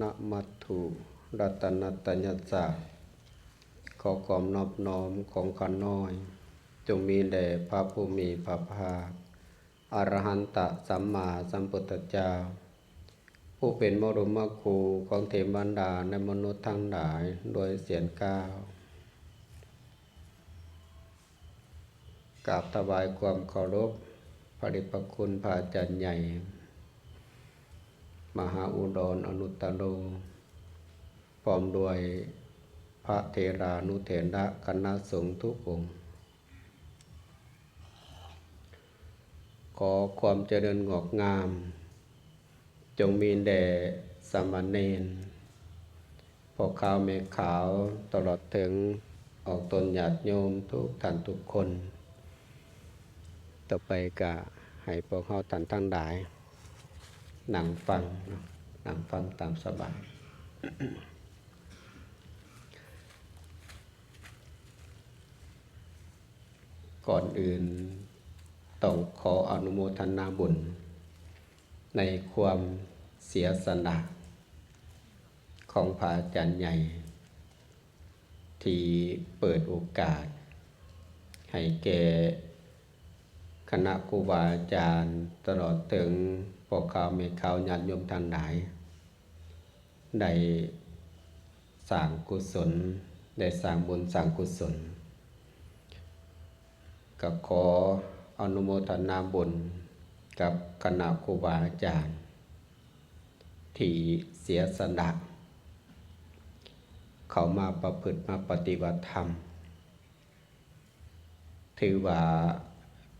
ນະມັດຖຸລັດຕະນະຕະຍັດສະ ຂໍຄວາມນອບນ້ອມຂອງຂ້ານ້ອຍ ຈົ່ງມີແດ່ພະຜູ້ມີພະພາກ ອະລະຫັນຕະສຳມາສຳພຸດທະເຈົ້າ ຜູ້ເປັນມະລຸມມະຄູຂອງເທວະດາ ແລະ ມະນຸດທັງຫຼາຍ ດ້ວຍສຽງກ່າວ ກາບຖວາຍຄວາມເຄົາລົບ ພະເດດພະຄຸນພະອາຈານໃຫຍ່ ມະຫາອຸດອນອະນຸດຕະໂລ ພ້ອມດ້ວຍພະເຖລານຸເຖລະຄະນະສົງທຸກອົງ. ຂໍຄວາມຈະເລີນງອກງາມ ຈົ່ງມີແດ່ສາມະເນນ ພໍ່ຂາວແມ່ຂາວ ຕະຫຼອດເຖິງອອກຕົນຍາດໂຍມທຸກທ່ານທຸກຄົນ. ຕໍ່ໄປກະໃຫ້ພວກເຮົາທ່ານທັງຫຼາຍນັ່ງຟັງເນາະ, ນັ່ງຟັງຕາມສະບາຍ. ກ່ອນອື່ນຕ້ອງຂໍອະນຸໂມທະນາບຸນໃນຄວາມເສຍສະຫຼະຂອງພະອາຈານໃຫຍ່ ທີ່ເປີດໂອກາດໃຫ້ແກ່ຄະນະຄູບາອາຈານ ຕະຫຼອດເຖິງພໍ່ຂາວແມ່ຂາວ ຍາດໂຍມທັງຫຼາຍ ໄດ້ສ້າງກຸສົນ, ໄດ້ສ້າງບຸນສ້າງກຸສົນ, ກໍຂໍອະນຸໂມທະນາບຸນກັບຄະນະຄູບາອາຈານ ທີ່ເສຍສະຫຼະເຂົ້າມາປະພຶດມາປະຕິບັດທຳ. ຖືວ່າ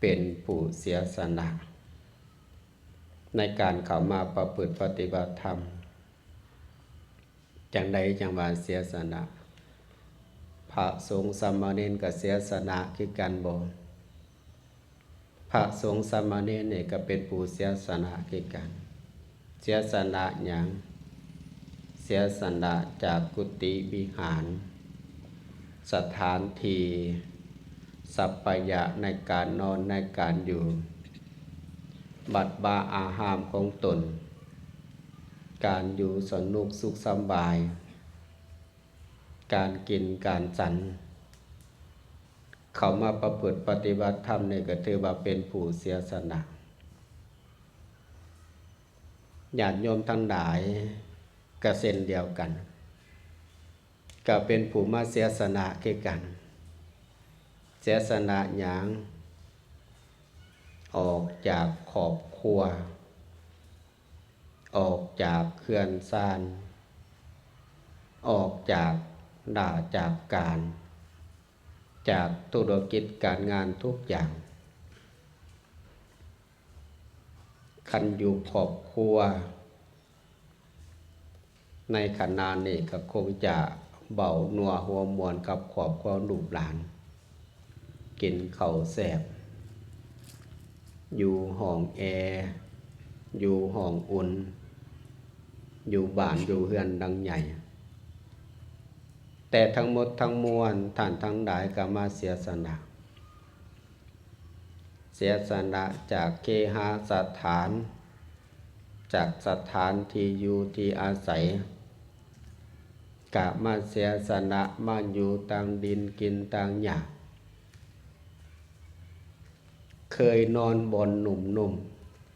ເປັນຜູ້ເສຍສະຫຼະໃນການເຂົ້າມາປະພຶດປະຕິບັດທຳ. ຈັ່ງໃດຈັ່ງວ່າເສຍສະຫຼະ? ພະສົງສາມະເນນກໍເສຍສະຫຼະຄືກັນບໍ່? ພະສົງສາມະເນນນີ້ກໍເປັນຜູ້ເສຍສະຫຼະຄືກັນ. ເສຍສະຫຼະຫຍັງ? ເສຍສະຫຼະຈາກກຸຕິວິຫານ, ສະຖານທີ່, ສັບພະຍະໃນການນອນ, ໃນການຢູ່, ວັດວາອາຮາມຂອງຕົນ, ການຢູ່ສະໜຸກສຸກສຳບາຍ, ການກິນການສັນ, ເຂົ້າມາປະພຶດປະຕິບັດທຳນີ້ກໍຖືວ່າເປັນຜູ້ເສຍສະຫຼະ. ຍາດໂຍມທັງຫຼາຍກໍເຊັ່ນດຽວກັນ, ກໍເປັນຜູ້ມາເສຍສະຫຼະຄືກັນ. ເສຍສະຫຼະຫຍັງ? ອອກຈາກຄອບຄົວ, ອອກຈາກເຮືອນຊານ, ອອກຈາກລາຈາກການ, ຈາກທຸລະກິດການງານທຸກຢ່າງ. ຄັນຢູ່ຄອບຄົວໃນຂະນະນີ້ກໍຄົງຈະເວົ້ານົວຫົວມ່ວນກັບຄອບຄົວລູກຫຼານ, ກິນເຂົ້າແຊບ, ຢູ່ຫ້ອງແອ, ຢູ່ຫ້ອງອຸ່ນ, ຢູ່ບ້ານຢູ່ເຮືອນຫຼັງໃຫຍ່. ແຕ່ທັງໝົດທັງມວນ, ທ່ານທັງຫຼາຍກໍມາເສຍສະຫຼະ. ເສຍສະຫຼະຈາກເຄຫະສະຖານ, ຈາກສະຖານທີ່ຢູ່ທີ່ອາໄສ, ກະມາເສຍສະຫຼະມາຢູ່ຕາງດິນກິນຕາງຫຍ້າ. ເຄີຍນອນບ່ອນນຸ້ມ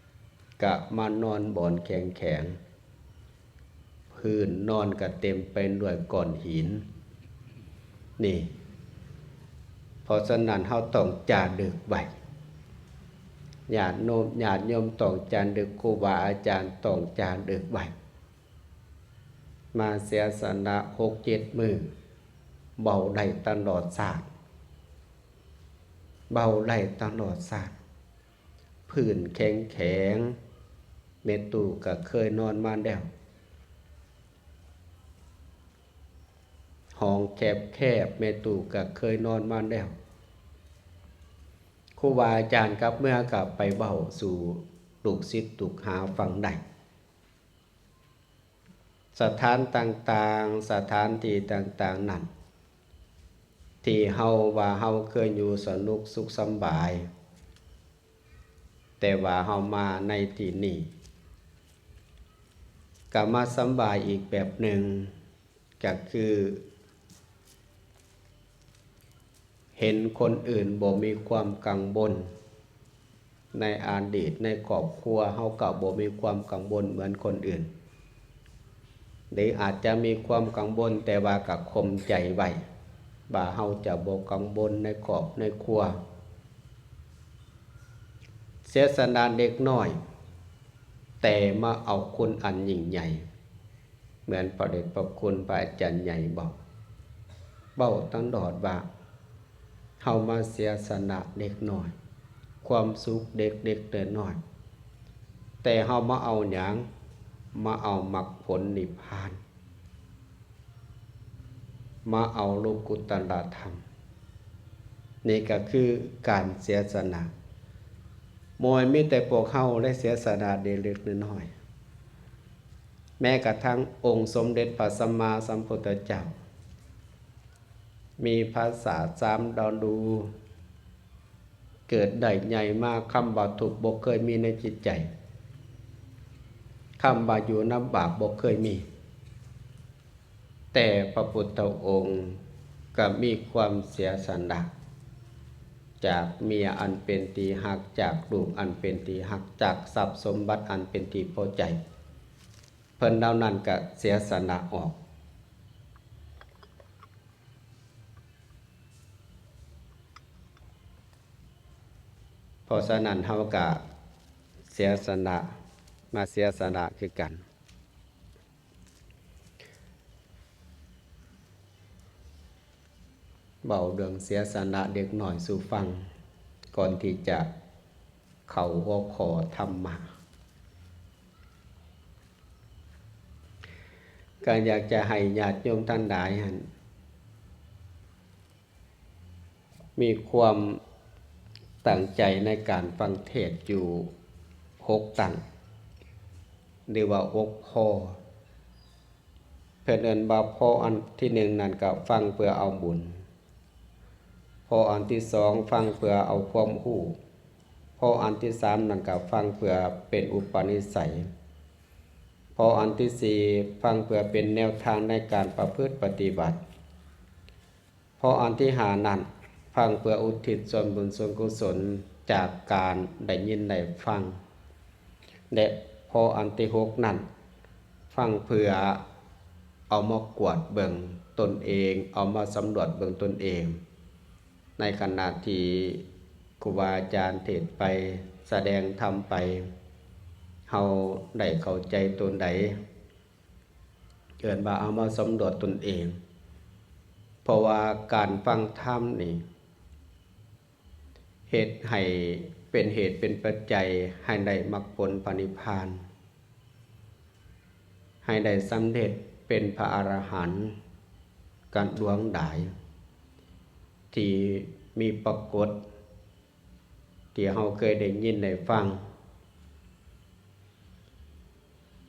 ໆ, ກະມານອນບ່ອນແຂງໆ. ພື້ນນອນກໍເຕັມໄປດ້ວຍກ້ອນຫີນ. ນີ້ ເພາະສະນັ້ນເຮົາຕ້ອງຈາລຶກໄວ້, ຍາດໂນມ ຍາດໂຍມຕ້ອງຈາລຶກ, ຄູບາອາຈານຕ້ອງຈາລຶກໄວ້. ມາເສຍສະຫຼະຫົກເຈັດມື້, ເວົ້າໄດ້ຕະຫຼອດຊາດ, ເວົ້າໄດ້ຕະຫຼອດຊາດ. ພື້ນແຂງໆ ແມ່ຕູ້ກໍເຄີຍນອນມາແລ້ວ, ຫ້ອງແຄບໆ ແມ່ຕູ້ກໍເຄີຍນອນມາແລ້ວ. ຄູບາອາຈານກັບເມືອກໍໄປເວົ້າສູ່ລູກສິດລູກຫາຟັງໄດ້. ສະຖານຕ່າງໆ, ສະຖານທີ່ຕ່າງໆນັ້ນ ທີ່ເຮົາວ່າເຮົາເຄີຍຢູ່ສະໜຸກສຸກສຳບາຍ, ແຕ່ວ່າເຮົາມາໃນທີ່ນີ້ ກ ກະມາສຳບາຍອີກແບບໜຶ່ງ ກະຄື ເຫັນຄົນອື່ນບໍ່ມີຄວາມກັງວົນ ໃນອະດີດໃນຄອບຄົວເຮົາກໍບໍ່ມີຄວາມກັງວົນເໝືອນຄົນອື່ນ ຫຼືອາດຈະມີຄວາມກັງວົນ ແຕ່ວ່າກໍຂົ່ມໃຈໄວ້ ວ່າເຮົາຈະບໍ່ກັງວົນໃນຄອບໃນຄົວ ເສຍສະຫຼະເລັກນ້ອຍ ແຕ່ມາເອົາຄຸນອັນຍິ່ງໃຫຍ່ ເໝືອນພະເດດພະຄຸນພະອາຈານໃຫຍ່ບອກ ເວົ້າຕະຫຼອດວ່າ ເຮົາມາເສຍສະຫຼະເລັກນ້ອຍ ຄວາມສຸກເລັກໆນ້ອຍໆ ແຕ່ເຮົາມາເອົາຫຍັງ? ມາເອົາມັກຜົນນິບພານ ມາເອົາໂລກຸດຕະລະທຳ ນີ້ກໍຄືການເສຍສະຫຼະ ບໍ່ແມ່ນມີແຕ່ພວກເຮົາໄດ້ເສຍສະຫຼະເລັກໆນ້ອຍໆ ແມ້ກະທັ່ງອົງສົມເດັດພະສຳມາສຳພຸດທະເຈົ້າ ມີພາສາສາມດາວດູ ເກີດໄດ້ໃຫຍ່ມາ ຄຳວ່າທຸກບໍ່ເຄີຍມີໃນຈິດໃຈ ຄຳວ່າຢູ່ນຳບາບບໍ່ເຄີຍມີ ແຕ່ພະພຸດທະອົງກໍມີຄວາມເສຍສະຫຼະ ຈາກເມຍອັນເປັນທີ່ຮັກ ຈາກລູກອັນເປັນທີ່ຮັກ ຈາກຊັບສົມບັດອັນເປັນທີ່ພໍໃຈ ເພິ່ນເຫຼົ່ານັ້ນກໍເສຍສະຫຼະອອກ. ເພາະສະນັ້ນເຮົາກະເສຍສະຫຼະ ມາເສຍສະຫຼະຄືກັນ. ເວົ້າເລື່ອງເສຍສະຫຼະເລັກນ້ອຍສູ່ຟັງ ກ່ອນທີ່ຈະເຂົ້າຫົວຂໍ້ທຳມະ. ກໍຢາກຈະໃຫ້ຍາດໂຍມທັງຫຼາຍຫັ້ນ ມີຄວາມຕັ້ງໃຈໃນການຟັງເທດຢູ່ຫົກຕັ້ງ ຫຼືວ່າຫົກຂໍ້. ເພິ່ນເອີ້ນວ່າຂໍ້ອັນທີໜຶ່ງນັ້ນກໍຟັງເພື່ອເອົາບຸນ, ຂໍ້ອັນທີສອງຟັງເພື່ອເອົາຄວາມຮູ້, ຂໍ້ອັນທີສາມນັ້ນກໍຟັງເພື່ອເປັນອຸປະນິໄສ, ຂໍ້ອັນທີສີ່ຟັງເພື່ອເປັນແນວທາງໃນການປະພຶດປະຕິບັດ. ຂໍ້ອັນທີຫ້ານັ້ນ ຟັງເພື່ອອຸທິດສ່ວນບຸນສ່ວນກຸສົນຈາກການໄດ້ຍິນໄດ້ຟັງ ແລະ ຂໍ້ອັນທີຫົກນັ້ນ ຟັງເພື່ອເອົາມາກວດເບິ່ງຕົນເອງ, ເອົາມາສຳຫຼວດເບິ່ງຕົນເອງ ໃນຂະນະທີ່ຄູບາອາຈານເທດໄປ, ສະແດງທຳໄປ, ເຮົາໄດ້ເຂົ້າໃຈຕົນໃດ? ເອີ້ນວ່າເອົາມາສຳຫຼວດຕົນເອງ ເພາະວ່າການຟັງທຳນີ້ ເຮັດໃຫ້ເປັນເຫດເປັນປັດໄຈໃຫ້ໄດ້ມັກຜົນພະນິບພານ, ໃຫ້ໄດ້ສຳເລັດເປັນພະອະລະຫັນກັນຫຼວງຫຼາຍ ທີ່ມີປາກົດ ທີ່ເຮົາເຄີຍໄດ້ຍິນໄດ້ຟັງ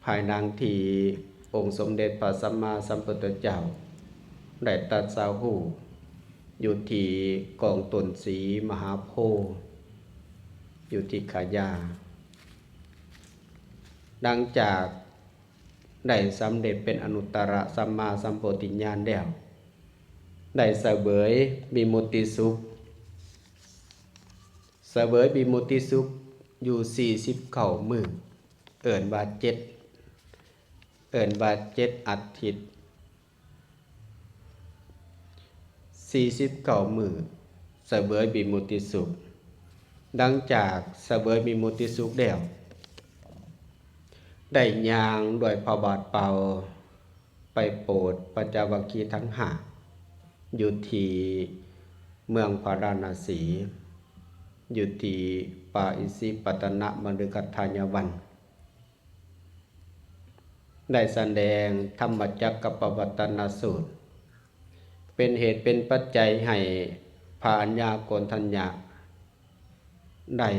ພາຍຫຼັງທີ່ອົງສົມເດັດພະສຳມາສຳພຸດທະເຈົ້າໄດ້ຕັດສະຮູ້ຢູ່ທີ່ກອງຕົ້ນສີມະຫາໂພ ຢູ່ທີ່ຂະຢາ. ຫຼັງຈາກໄດ້ສຳເລັດເປັນອະນຸດຕະລະສຳມາສຳໂພທິຍານແລ້ວ ໄດ້ສະເຫວີຍວິມຸດຕິສຸກ ສະເຫວີຍວິມຸດຕິສຸກຢູ່ສີ່ສິບເກົ້າມື້ ເອີ້ນວ່າເຈັດ ເອີ້ນວ່າເຈັດອາທິດ ສີ່ສິບເກົ້າມື້ ສະເຫວີຍວິມຸດຕິສຸກ. ຫຼັງຈາກສະເຫວີຍວິມຸດຕິສຸກແລ້ວ ໄດ້ຍ່າງດ້ວຍພະບາດເປົ່າ ໄປໂປດປັນຈະວັກຄີທັງຫ້າ ຢູ່ທີ່ເມືອງພາລານະສີ ຢູ່ທີ່ປ່າອິສິປະຕະນະມະລືກະທາຍະວັນ ໄດ້ສະແດງທຳມະຈັກກະປະວັດຕະນະສູດ ເປັນເຫດເປັນປັດໄຈໃຫ້ພະອັນຍາໂກນທັນຍະ ໄດ້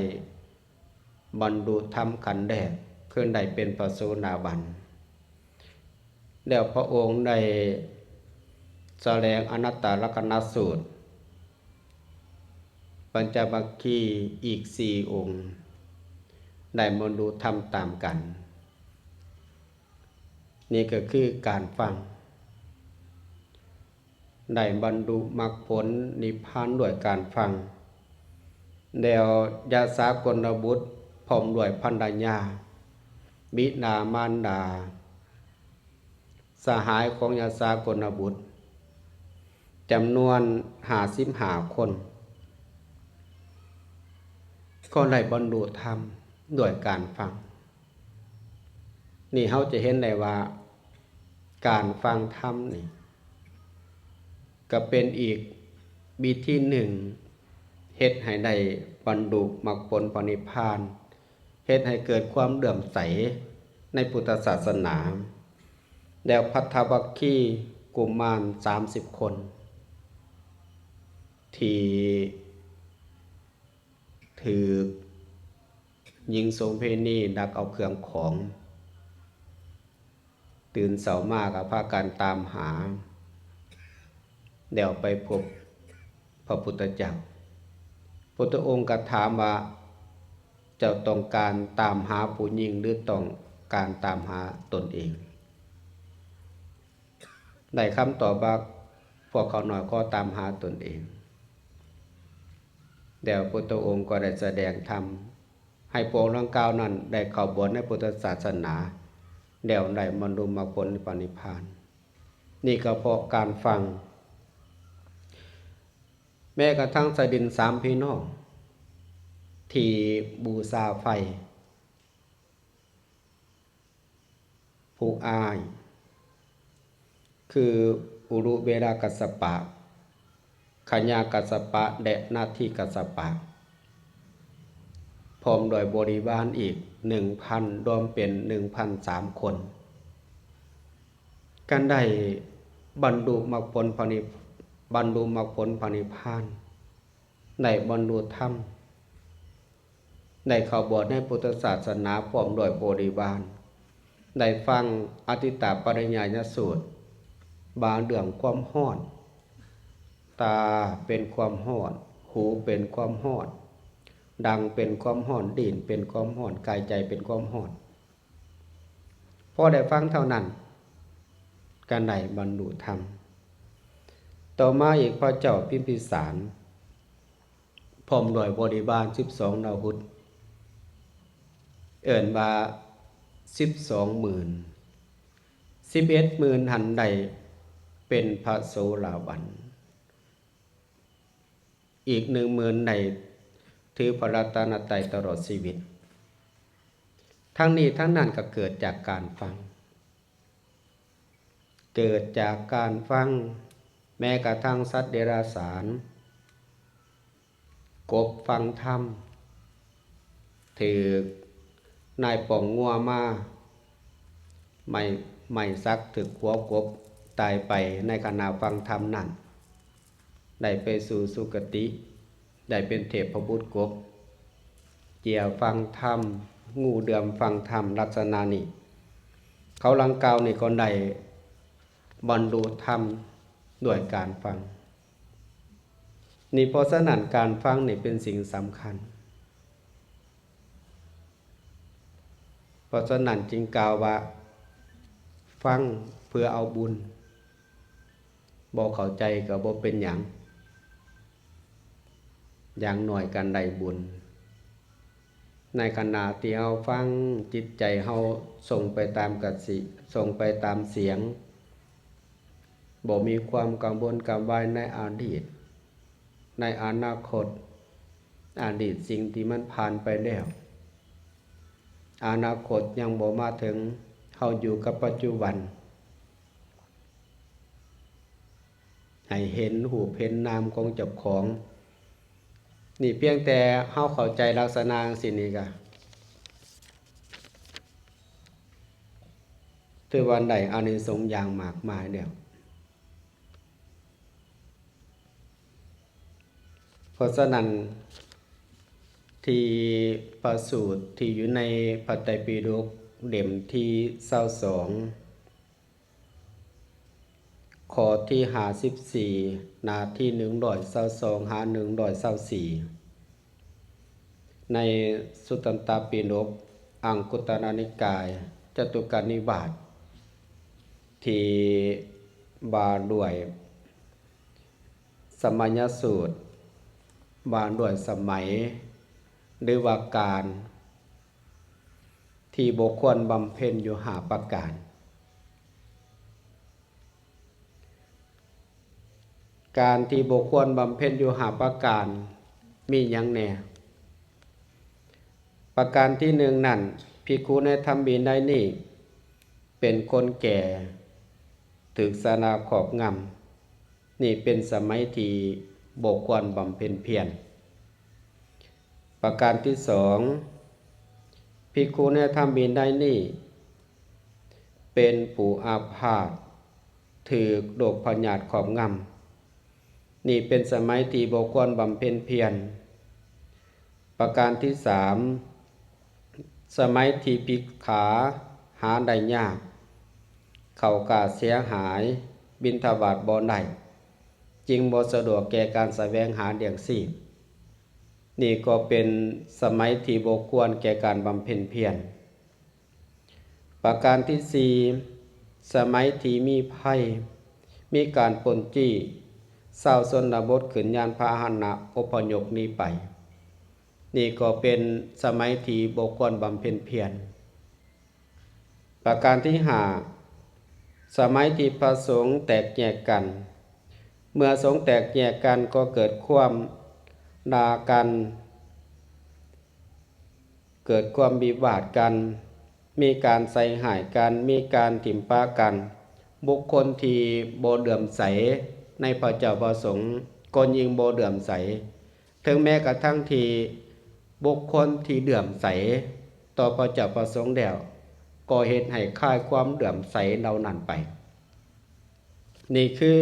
ບັນລຸທຳຂັ້ນແລກ ຄືໄດ້ເປັນພະໂສດາບັນ ແລ້ວພະອົງໄດ້ສະແດງອະນັດຕາລັກຂະນະສູດ ປັນຈະວັກຄີອີກສີ່ອົງ ໄດ້ບັນລຸທຳຕາມກັນ. ນີ້ກໍຄືການຟັງ ໄດ້ບັນລຸມັກຜົນນິບພານດ້ວຍການຟັງ. ແລ້ວຍາສາກົນນະບຸດ ພ້ອມດ້ວຍພັນລະຍາ, ບິດາມານດາ, ສະຫາຍຂອງຍາສາກົນນະບຸດ ຈຳນວນຫ້າສິບຫ້າຄົນ ກໍໄດ້ບັນລຸທຳດ້ວຍການຟັງ. ນີ້ເຮົາຈະເຫັນໄດ້ວ່າ ການຟັງທຳນີ້ ກໍເປັນອີກວິທີໜຶ່ງ ເຮັດໃຫ້ໄດ້ບັນລຸມັກຜົນພະນິບພານ, ເຮັດໃຫ້ເກີດຄວາມເຫຼື້ອມໃສໃນພຸດທະສາສະໜາ. ແລ້ວພັດທະວັກຄີກຸມານສາມສິບຄົນ ທີ່ຖືກຍິງໂສເພນີລັກເອົາເຄື່ອງຂອງ, ຕື່ນເຊົ້າມາກໍພາກັນຕາມຫາ ແລ້ວໄປພົບພະພຸດທະເຈົ້າ. ພຸດທະອົງກໍຖາມວ່າ ເຈົ້າຕ້ອງການຕາມຫາຜູ້ຍິງ ຫຼື ຕ້ອງການຕາມຫາຕົນເອງ? ໄດ້ຄຳຕອບວ່າ ພວກເຂົານ້ອຍຂໍຕາມຫາຕົນເອງ. ແລ້ວພຸດທະອົງກໍໄດ້ສະແດງທຳ ໃຫ້ພວກດັ່ງກ່າວນັ້ນໄດ້ເຂົ້າບວດໃນພຸດທະສາສະໜາ ແລ້ວໄດ້ບັນລຸມັກຜົນພະນິບພານ. ນີ້ກໍເພາະການຟັງ. ແມ້ກະທັ່ງຊາວດິນສາມພີ່ນ້ອງທີ່ບູຊາໄຟ ຜູ້ອ້າຍ ຄືອຸລຸເວລາກັດສະປະ, ຂະຍາກັດສະປະ ແລະ ນາທີກັດສະປະ ພ້ອມດ້ວຍບໍລິວານອີກໜຶ່ງພັນ ລວມເປັນໜຶ່ງພັນສາມຄົນ ກັນໄດ້ບັນລຸມັກຜົນພະນິ ບັນລຸມັກຜົນພະນິບພານ. ໄດ້ບັນລຸທຳ, ໄດ້ເຂົ້າບວດໃນພຸດທະສາສະໜາພ້ອມດ້ວຍບໍລິວານ, ໄດ້ຟັງອະທິດຕະປະລິຍາຍະສູດ ວ່າເລື່ອງຄວາມຮ້ອນ, ຕາເປັນຄວາມຮ້ອນ, ຫູເປັນຄວາມຮ້ອນ, ດັງເປັນຄວາມຮ້ອນ, ລີ້ນເປັນຄວາມຮ້ອນ, ກາຍໃຈເປັນຄວາມຮ້ອນ. ພໍໄດ້ຟັງເທົ່ານັ້ນ ກໍໄດ້ບັນລຸທຳ. ຕໍ່ມາອີກ ພະເຈົ້າພິມພິສານ ພ້ອມດ້ວຍບໍລິວານສິບສອງນາຫຸດ ເອີ້ນວ່າສິບສອງໝື່ນ, ສິບເອັດໝື່ນຫັ້ນໄດ້ເປັນພະໂສລາບັນ. ອີກໜຶ່ງໝື່ນໄດ້ຖືພະລັດຕະນະໄຕຕະຫຼອດຊີວິດ. ທັງນີ້ທັງນັ້ນກໍເກີດຈາກການຟັງ, ເກີດຈາກການຟັງ. ແມ້ກະທັ່ງສັດເດຍລະສານ ກົບຟັງທຳ, ຖືກນາຍປ້ອງງົວມາ ໄມ້ ໄມ້ສັກຖືກຫົວກົບຕາຍໄປໃນຂະນະຟັງທຳນັ້ນ, ໄດ້ໄປສູ່ສຸຄະຕິ, ໄດ້ເປັນເທບພະບຸດກົບ, ເຈຍຟັງທຳ, ງູເຫຼື້ອມຟັງທຳ ລັກສະນະນີ້. ເຂົາດັ່ງກ່າວນີ້ກໍໄດ້ບັນລຸທຳດ້ວຍການຟັງ. ນີ້ ເພາະສະນັ້ນການຟັງນີ້ເປັນສິ່ງສຳຄັນ. ເພາະສະນັ້ນຈຶ່ງກ່າວວ່າ ຟັງເພື່ອເອົາບຸນ, ບໍ່ເຂົ້າໃຈກໍບໍ່ເປັນຫຍັງ, ຢ່າງໜ້ອຍກໍໄດ້ບຸນ. ໃນຂະນະທີ່ເຮົາຟັງ, ຈິດໃຈເຮົາສົ່ງໄປຕາມກະສິ, ສົ່ງໄປຕາມສຽງ, ບໍ່ມີຄວາມກັງວົນກັງວາຍໃນອະດີດ, ໃນອະນາຄົດ, ອະດີດສິ່ງທີ່ມັນຜ່ານໄປແລ້ວ, ອະນາຄົດຍັງບໍ່ມາເຖິງ, ເຮົາຢູ່ກັບປັດຈຸບັນ. ໃຫ້ເຫັນຮູບເຫັນນາມຂອງເຈົ້າຂອງ. ນີ້ພຽງແຕ່ເຮົາເຂົ້າໃຈລັກສະນະຈັ່ງຊີ້ນີ້ກະ ຖືວ່າໄດ້ອານິສົງຢ່າງມາກມາຍແລ້ວ. ເພາະສະນັ້ນ ທີ່ພະສູດທີ່ຢູ່ໃນພະໄຕປິດົກເຫຼັ້ມທີຊາວສອງ ຂໍ້ທີຫ້າສິບສີ່ ໜ້າທີໜຶ່ງຮ້ອຍຊາວສອງຫາໜຶ່ງຮ້ອຍຊາວສີ່ ໃນສຸດຕັນຕະປິດົກ ອັງຄຸດຕະລະນິກາຍ ຈະຕຸກະນິບາດ ທີ່ວ່າດ້ວຍສະໄໝຍະສູດ ວ່າດ້ວຍສະໄໝ ຫຼືວ່າການທີ່ບໍ່ຄວນບຳເພັນຢູ່ຫ້າປະການ. ການທີ່ບໍ່ຄວນບຳເພັນຢູ່ຫ້າປະການມີຫຍັງແດ່? ປະການທີໜຶ່ງນັ້ນ, ພິກຂຸໃນທຳວິໄນນີ້ເປັນຄົນແກ່ ຖືກຊະນາຄອບງຳ, ນີ້ເປັນສະໄໝທີ່ບໍ່ຄວນບຳເພັນພຽນ. ປະການທີສອງ, ພິກຂຸໃນທຳວິໄນນີ້ເປັນຜູ້ອາພາດ ຖືກໂລກພະຍາດຄອບງຳ, ນີ້ເປັນສະໄໝທີ່ບໍ່ຄວນບຳເພັນພຽນ. ປະການທີສາມ, ສະໄໝທີ່ພິກຂາຫາໄດ້ຍາກ, ເຂົ້າກະເສຍຫາຍ, ບິນທະບາດບໍ່ໄດ້, ຈຶ່ງບໍ່ສະດວກແກ່ການສະແຫວງຫາລ້ຽງຊີບ, ນີ້ກໍເປັນສະໄໝທີ່ບໍ່ຄວນແກ່ການບຳເພັນພຽນ. ປະການທີສີ່, ສະໄໝທີ່ມີໄພ, ມີການປົນຈີ້, ຊາວຊົນນະບົດຂຶ້ນຍານພາຫະນະອົບພະຍົບໜີໄປ, ນີ້ກໍເປັນສະໄໝທີ່ບໍ່ຄວນບຳເພັນພຽນ. ປະການທີຫ້າ, ສະໄໝທີ່ພະສົງແຕກແຍກກັນ, ເມື່ອສົງແຕກແຍກກັນກໍເກີດຄວາມດ່າກັນ, ເກີດຄວາມວິວາດກັນ, ມີການໃສ່ຮ້າຍກັນ, ມີການຖິ້ມປະກັນ, ບຸກຄົນທີ່ບໍ່ເຫຼື້ອມໃສໃນພະເຈົ້າພະສົງກໍຍິ່ງບໍ່ເຫຼື້ອມໃສ, ເຖິງແມ້ກະທັ່ງທີ່ບຸກຄົນທີ່ເຫຼື້ອມໃສຕໍ່ພະເຈົ້າພະສົງແລ້ວ ກໍເຮັດໃຫ້ຄາຍຄວາມເຫຼື້ອມໃສເຫຼົ່ານັ້ນໄປ. ນີ້ຄື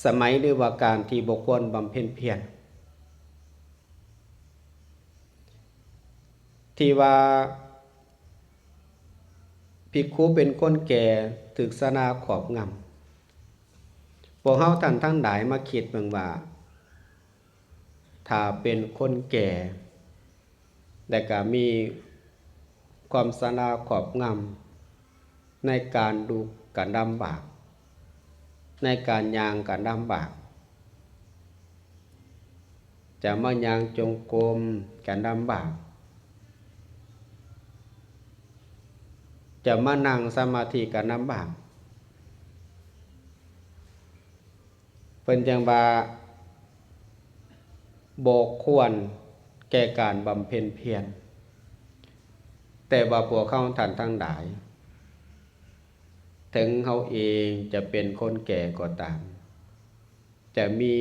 ສະໄໝ ຫຼືວ່າການທີ່ບໍ່ຄວນບຳເພັນພຽນ. ທີ່ວ່າພິກຂຸເປັນຄົນແກ່ ຖືກຊະນາຄອບງຳ. ພວກເຮົາທ່ານທັງຫຼາຍມາຄິດເບິ່ງວ່າ ຖ້າເປັນຄົນແກ່ ແລະກະມີຄວາມຊະລາຄອບງຳ, ໃນການລຸກກະລຳບາກ, ໃນການຍ່າງກະລຳບາກ, ຈະມາຍ່າງຈົງກົມກະລຳບາກ, ຈະມານັ່ງສະມາທິກະລຳບາກ. ເພິ່ນຈັ່ງວ່າບໍ່ຄວນແກ່ການບຳເພັນພຽນ. ແຕ່ວ່າພວກເຮົາທ່ານທັງຫຼາຍ, ເຖິງເຮົາເອງຈະເປັນຄົນແກ່ກໍຕາມ, ຈະມີ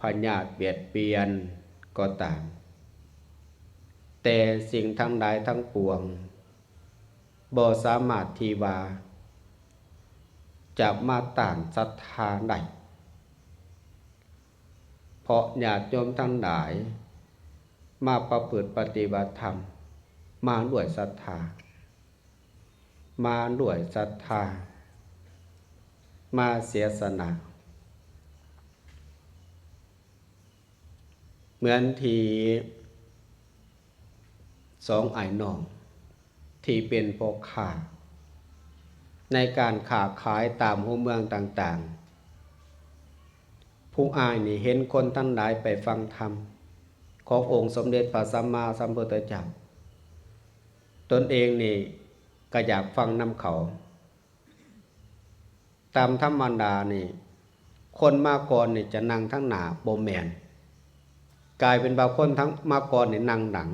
ພະຍາດບຽດບຽນກໍຕາມ, ແຕ່ສິ່ງທັງຫຼາຍທັງປວງ ບໍ່ສາມາດທີ່ວ່າຈະມາຕ້ານສັດທາໄດ້, ເພາະຍາດໂຍມທັງຫຼາຍມາປະພຶດປະຕິບັດທຳ ມາດ້ວຍສັດທາ, ມາດ້ວຍສັດທາ, ມາເສຍສະຫຼະ. ເໝືອນທີ່ສອງອ້າຍນ້ອງທີ່ເປັນພໍ່ຄ້າໃນການຄ້າຂາຍຕາມຫົວເມືອງຕ່າງໆ, ຜູ້ອ້າຍນີ້ເຫັນຄົນທັງຫຼາຍໄປຟັງທຳຂອງອົງສົມເດັດພະສຳມາສຳພຸດທະເຈົ້າ, ຕົນເອງນີ້ກໍຢາກຟັງນຳເຂົາ. ຕາມທຳມະດານີ້ ຄົນມາກ່ອນນີ້ຈະນັ່ງທາງໜ້າ ບໍ່ແມ່ນ, ກາຍເປັນວ່າຄົນທັງ ມາກ່ອນນີ້ນັ່ງຫຼັງ,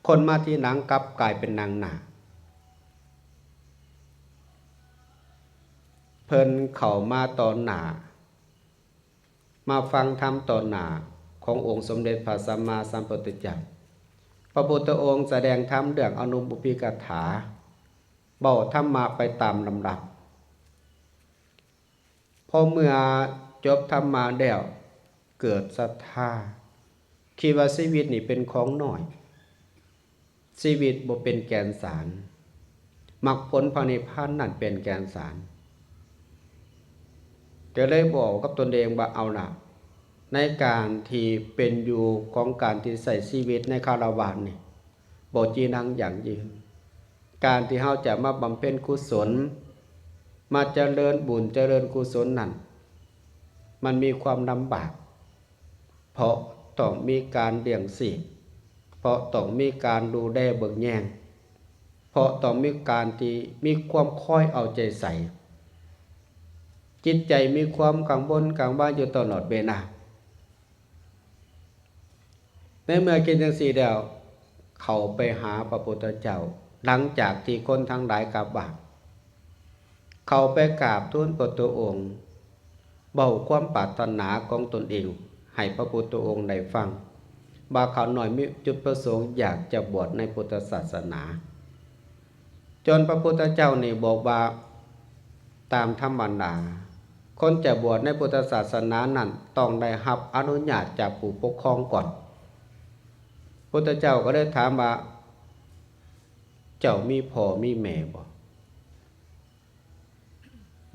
ຄົນມາທີຫຼັງກັບກາຍເປັນນັ່ງໜ້າ. ເພິ່ນເຂົ້າມາຕໍ່ໜ້າ ມາຟັງທຳຕໍ່ໜ້າຂອງອົງສົມເດັດພະສຳມາສຳພຸດທະເຈົ້າ. ພະພຸດທະອົງສະແດງທຳເລື່ອງອະນຸປຸບພິກະຖາ, ເວົ້າທຳມະໄປຕາມລຳດັບ. ພໍເມື່ອຈົບທຳມະແລ້ວ ເກີດສັດທາ, ຄິດວ່າຊີວິດນີ້ເປັນຂອງໜ້ອຍ, ຊີວິດບໍ່ເປັນແກ່ນສານ, ມັກຜົນພະນິບພານນັ້ນເປັນແກ່ນສານ. ກໍເລີຍບອກກັບຕົນເອງວ່າ ເອົາລະ, ໃນການທີ່ເປັນຢູ່ຂອງການທີ່ໃຊ້ຊີວິດໃນຄາລະວາດນີ້ ບໍ່ຈີ່ໜັງຢັ້ງຢືນ, ການທີ່ເຮົາຈະມາບຳເພັນກຸສົນ ມາຈະເລີນບຸນຈະເລີນກຸສົນນັ້ນ ມັນມີຄວາມລຳບາກ ເພາະຕ້ອງມີການລ້ຽງຊີບ ເພາະຕ້ອງມີການດູແລເບິ່ງແຍງ ເພາະຕ້ອງມີການທີ່ມີຄວາມຄອຍເອົາໃຈໃສ່ ຈິດໃຈມີຄວາມກັງວົນກັງວາຍຢູ່ຕະຫຼອດເວລາ. ໃນເມື່ອຄິດຈັ່ງຊີ້ແລ້ວ ເຂົ້າໄປຫາພະພຸດທະເຈົ້າ ຫຼັງຈາກທີ່ຄົນທັງຫຼາຍກັບບ້ານ ເຂົ້າໄປກາບທູນພະພຸດທະອົງ ເວົ້າຄວາມປາດຖະໜາຂອງຕົນເອງໃຫ້ພະພຸດທະອົງໄດ້ຟັງ ວ່າຂ້ານ້ອຍມີຈຸດປະສົງຢາກຈະບວດໃນພຸດທະສາສະໜາ. ຈົນພະພຸດທະເຈົ້ານີ້ບອກວ່າ ຕາມທຳມະດາ ຄົນຈະບວດໃນພຸດທະສາສະໜານັ້ນ ຕ້ອງໄດ້ຮັບອະນຸຍາດຈາກຜູ້ປົກຄອງກ່ອນ. ພຸດທະເຈົ້າກໍເລີຍຖາມວ່າ ເຈົ້າມີພໍ່ມີແມ່ບໍ່?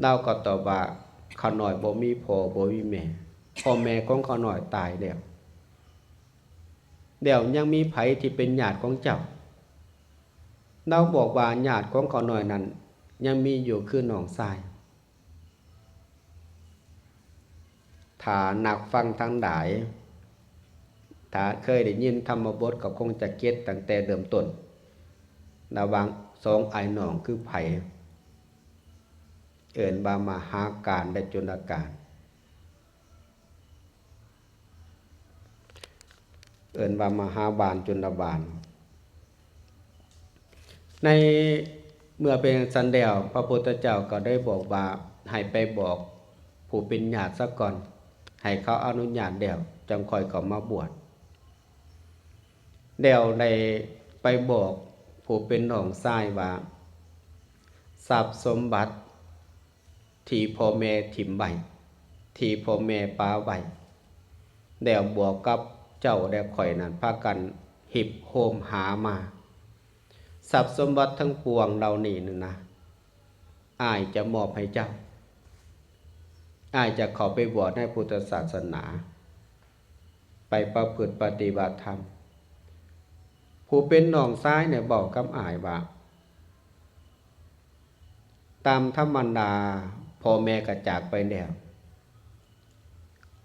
ລາວກໍຕອບວ່າ ຂ້ານ້ອຍບໍ່ມີພໍ່ບໍ່ມີແມ່ ພໍ່ແມ່ຂອງຂ້ານ້ອຍຕາຍແລ້ວ. ແລ້ວຍັງມີໃຜທີ່ເປັນຍາດຂອງເຈົ້າ? ລາວບອກວ່າ ຍາດຂອງຂ້ານ້ອຍນັ້ນຍັງມີຢູ່ຄືນ້ອງຊາຍ. ຖ້ານັກຟັງທັງຫຼາຍ ຖ້າເຄີຍໄດ້ຍິນທຳມະບົດ ກໍຄົງຈະເກັດຕັ້ງແຕ່ເລີ່ມຕົ້ນ ລະຫວ່າງສອງອ້າຍນ້ອງຄືໃຜ? ເອີ້ນວ່າມະຫາການ ແລະ ຈຸນລະການ. ເອີ້ນວ່າມະຫາບານຈຸນລະບານ. ໃນເມື່ອເປັນຈັ່ງຊັ້ນແລ້ວ ພະພຸດທະເຈົ້າກໍໄດ້ບອກວ່າ ໃຫ້ໄປບອກຜູ້ເປັນຍາດສາກ່ອນ ໃຫ້ເຂົາອະນຸຍາດແລ້ວ ຈັ່ງຄ່ອຍເຂົ້າມາບວດ. ແລ້ວໄດ້ໄປບອກຜູ້ເປັນນ້ອງຊາຍວ່າ ຊັບສົມບັດ ທີ່ພໍ່ແມ່ຖິ້ມໄວ້ ທີ່ພໍ່ແມ່ປະໄວ້ ແລ້ວບວກກັບເຈົ້າແລະຂ້ອຍນັ້ນ ພາກັນຮິບໂຮມຫາມາ. ຊັບສົມບັດທັງປວງເຫຼົ່ານີ້ນັ້ນນະ ອ້າຍຈະມອບໃຫ້ເຈົ້າ. ອ້າຍຈະເຂົ້າໄປບວດໃນພຸດທະສາສະໜາ ໄປປະພຶດປະຕິບັດທຳ. ຜູ້ເປັນນ້ອງຊາຍນີ້ເວົ້າກັບອ້າຍວ່າ ຕາມທຳມະດາ ພໍ່ແມ່ກໍຈາກໄປແລ້ວ.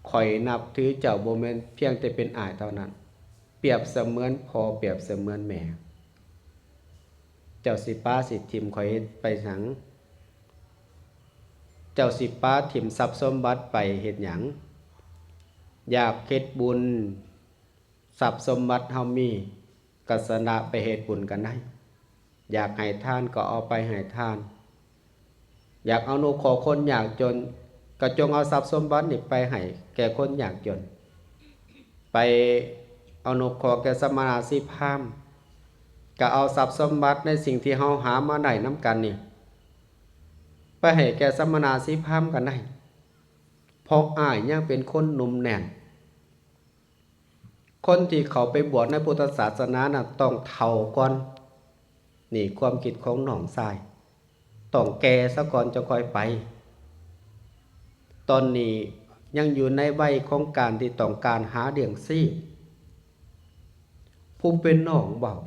ຂ້ອຍນັບຖືເຈົ້າບໍ່ແມ່ນພຽງແຕ່ເປັນອ້າຍເທົ່ານັ້ນ, ປຽບສະເໝືອນພໍ່ ປຽບສະເໝືອນແມ່. ເຈົ້າຊິປະຊິຖິ້ມຂ້ອຍໄປຫຍັງ? ເຈົ້າຊິປະຖິ້ມຊັບສົມບັດໄປເຮັດຫຍັງ? ຢາກເຮັດບຸນ ຊັບສົມບັດເຮົາມີ ກໍຊະນະໄປເຮັດບຸນກັນໄດ້. ຢາກໃຫ້ທານກໍເອົາໄປໃຫ້ທານ. ຢາກອະນຸເຄາະຄົນຍາກຈົນ ກໍຈົ່ງເອົາຊັບສົມບັດນີ້ໄປໃຫ້ແກ່ຄົນຍາກຈົນ. ໄປອະນຸເຄາະແກ່ສະມະນະຊີພາມ ກໍເອົາຊັບສົມບັດໃນສິ່ງທີ່ເຮົາຫາມາໄດ້ນຳກັນນີ້ ໄປໃຫ້ແກ່ສະມະນະຊີພາມກໍໄດ້. ເພາະອ້າຍຍັງເປັນຄົນໜຸ່ມແໜ້ນ. ຄົນທີ່ເຂົ້າໄປບວດໃນພຸດທະສາສະໜານັ້ນຕ້ອງເຖົ້າກ່ອນ. ນີ້ຄວາມຄິດຂອງນ້ອງຊາຍ. ຕ້ອງແກ່ສາກ່ອນຈະຄ່ອຍໄປ. ຕອນນີ້ຍັງຢູ່ໃນໄວຂອງການທີ່ຕ້ອງການຫາລ້ຽງຊີບ. ຜູ້ເປັນນ້ອງເວົ້າ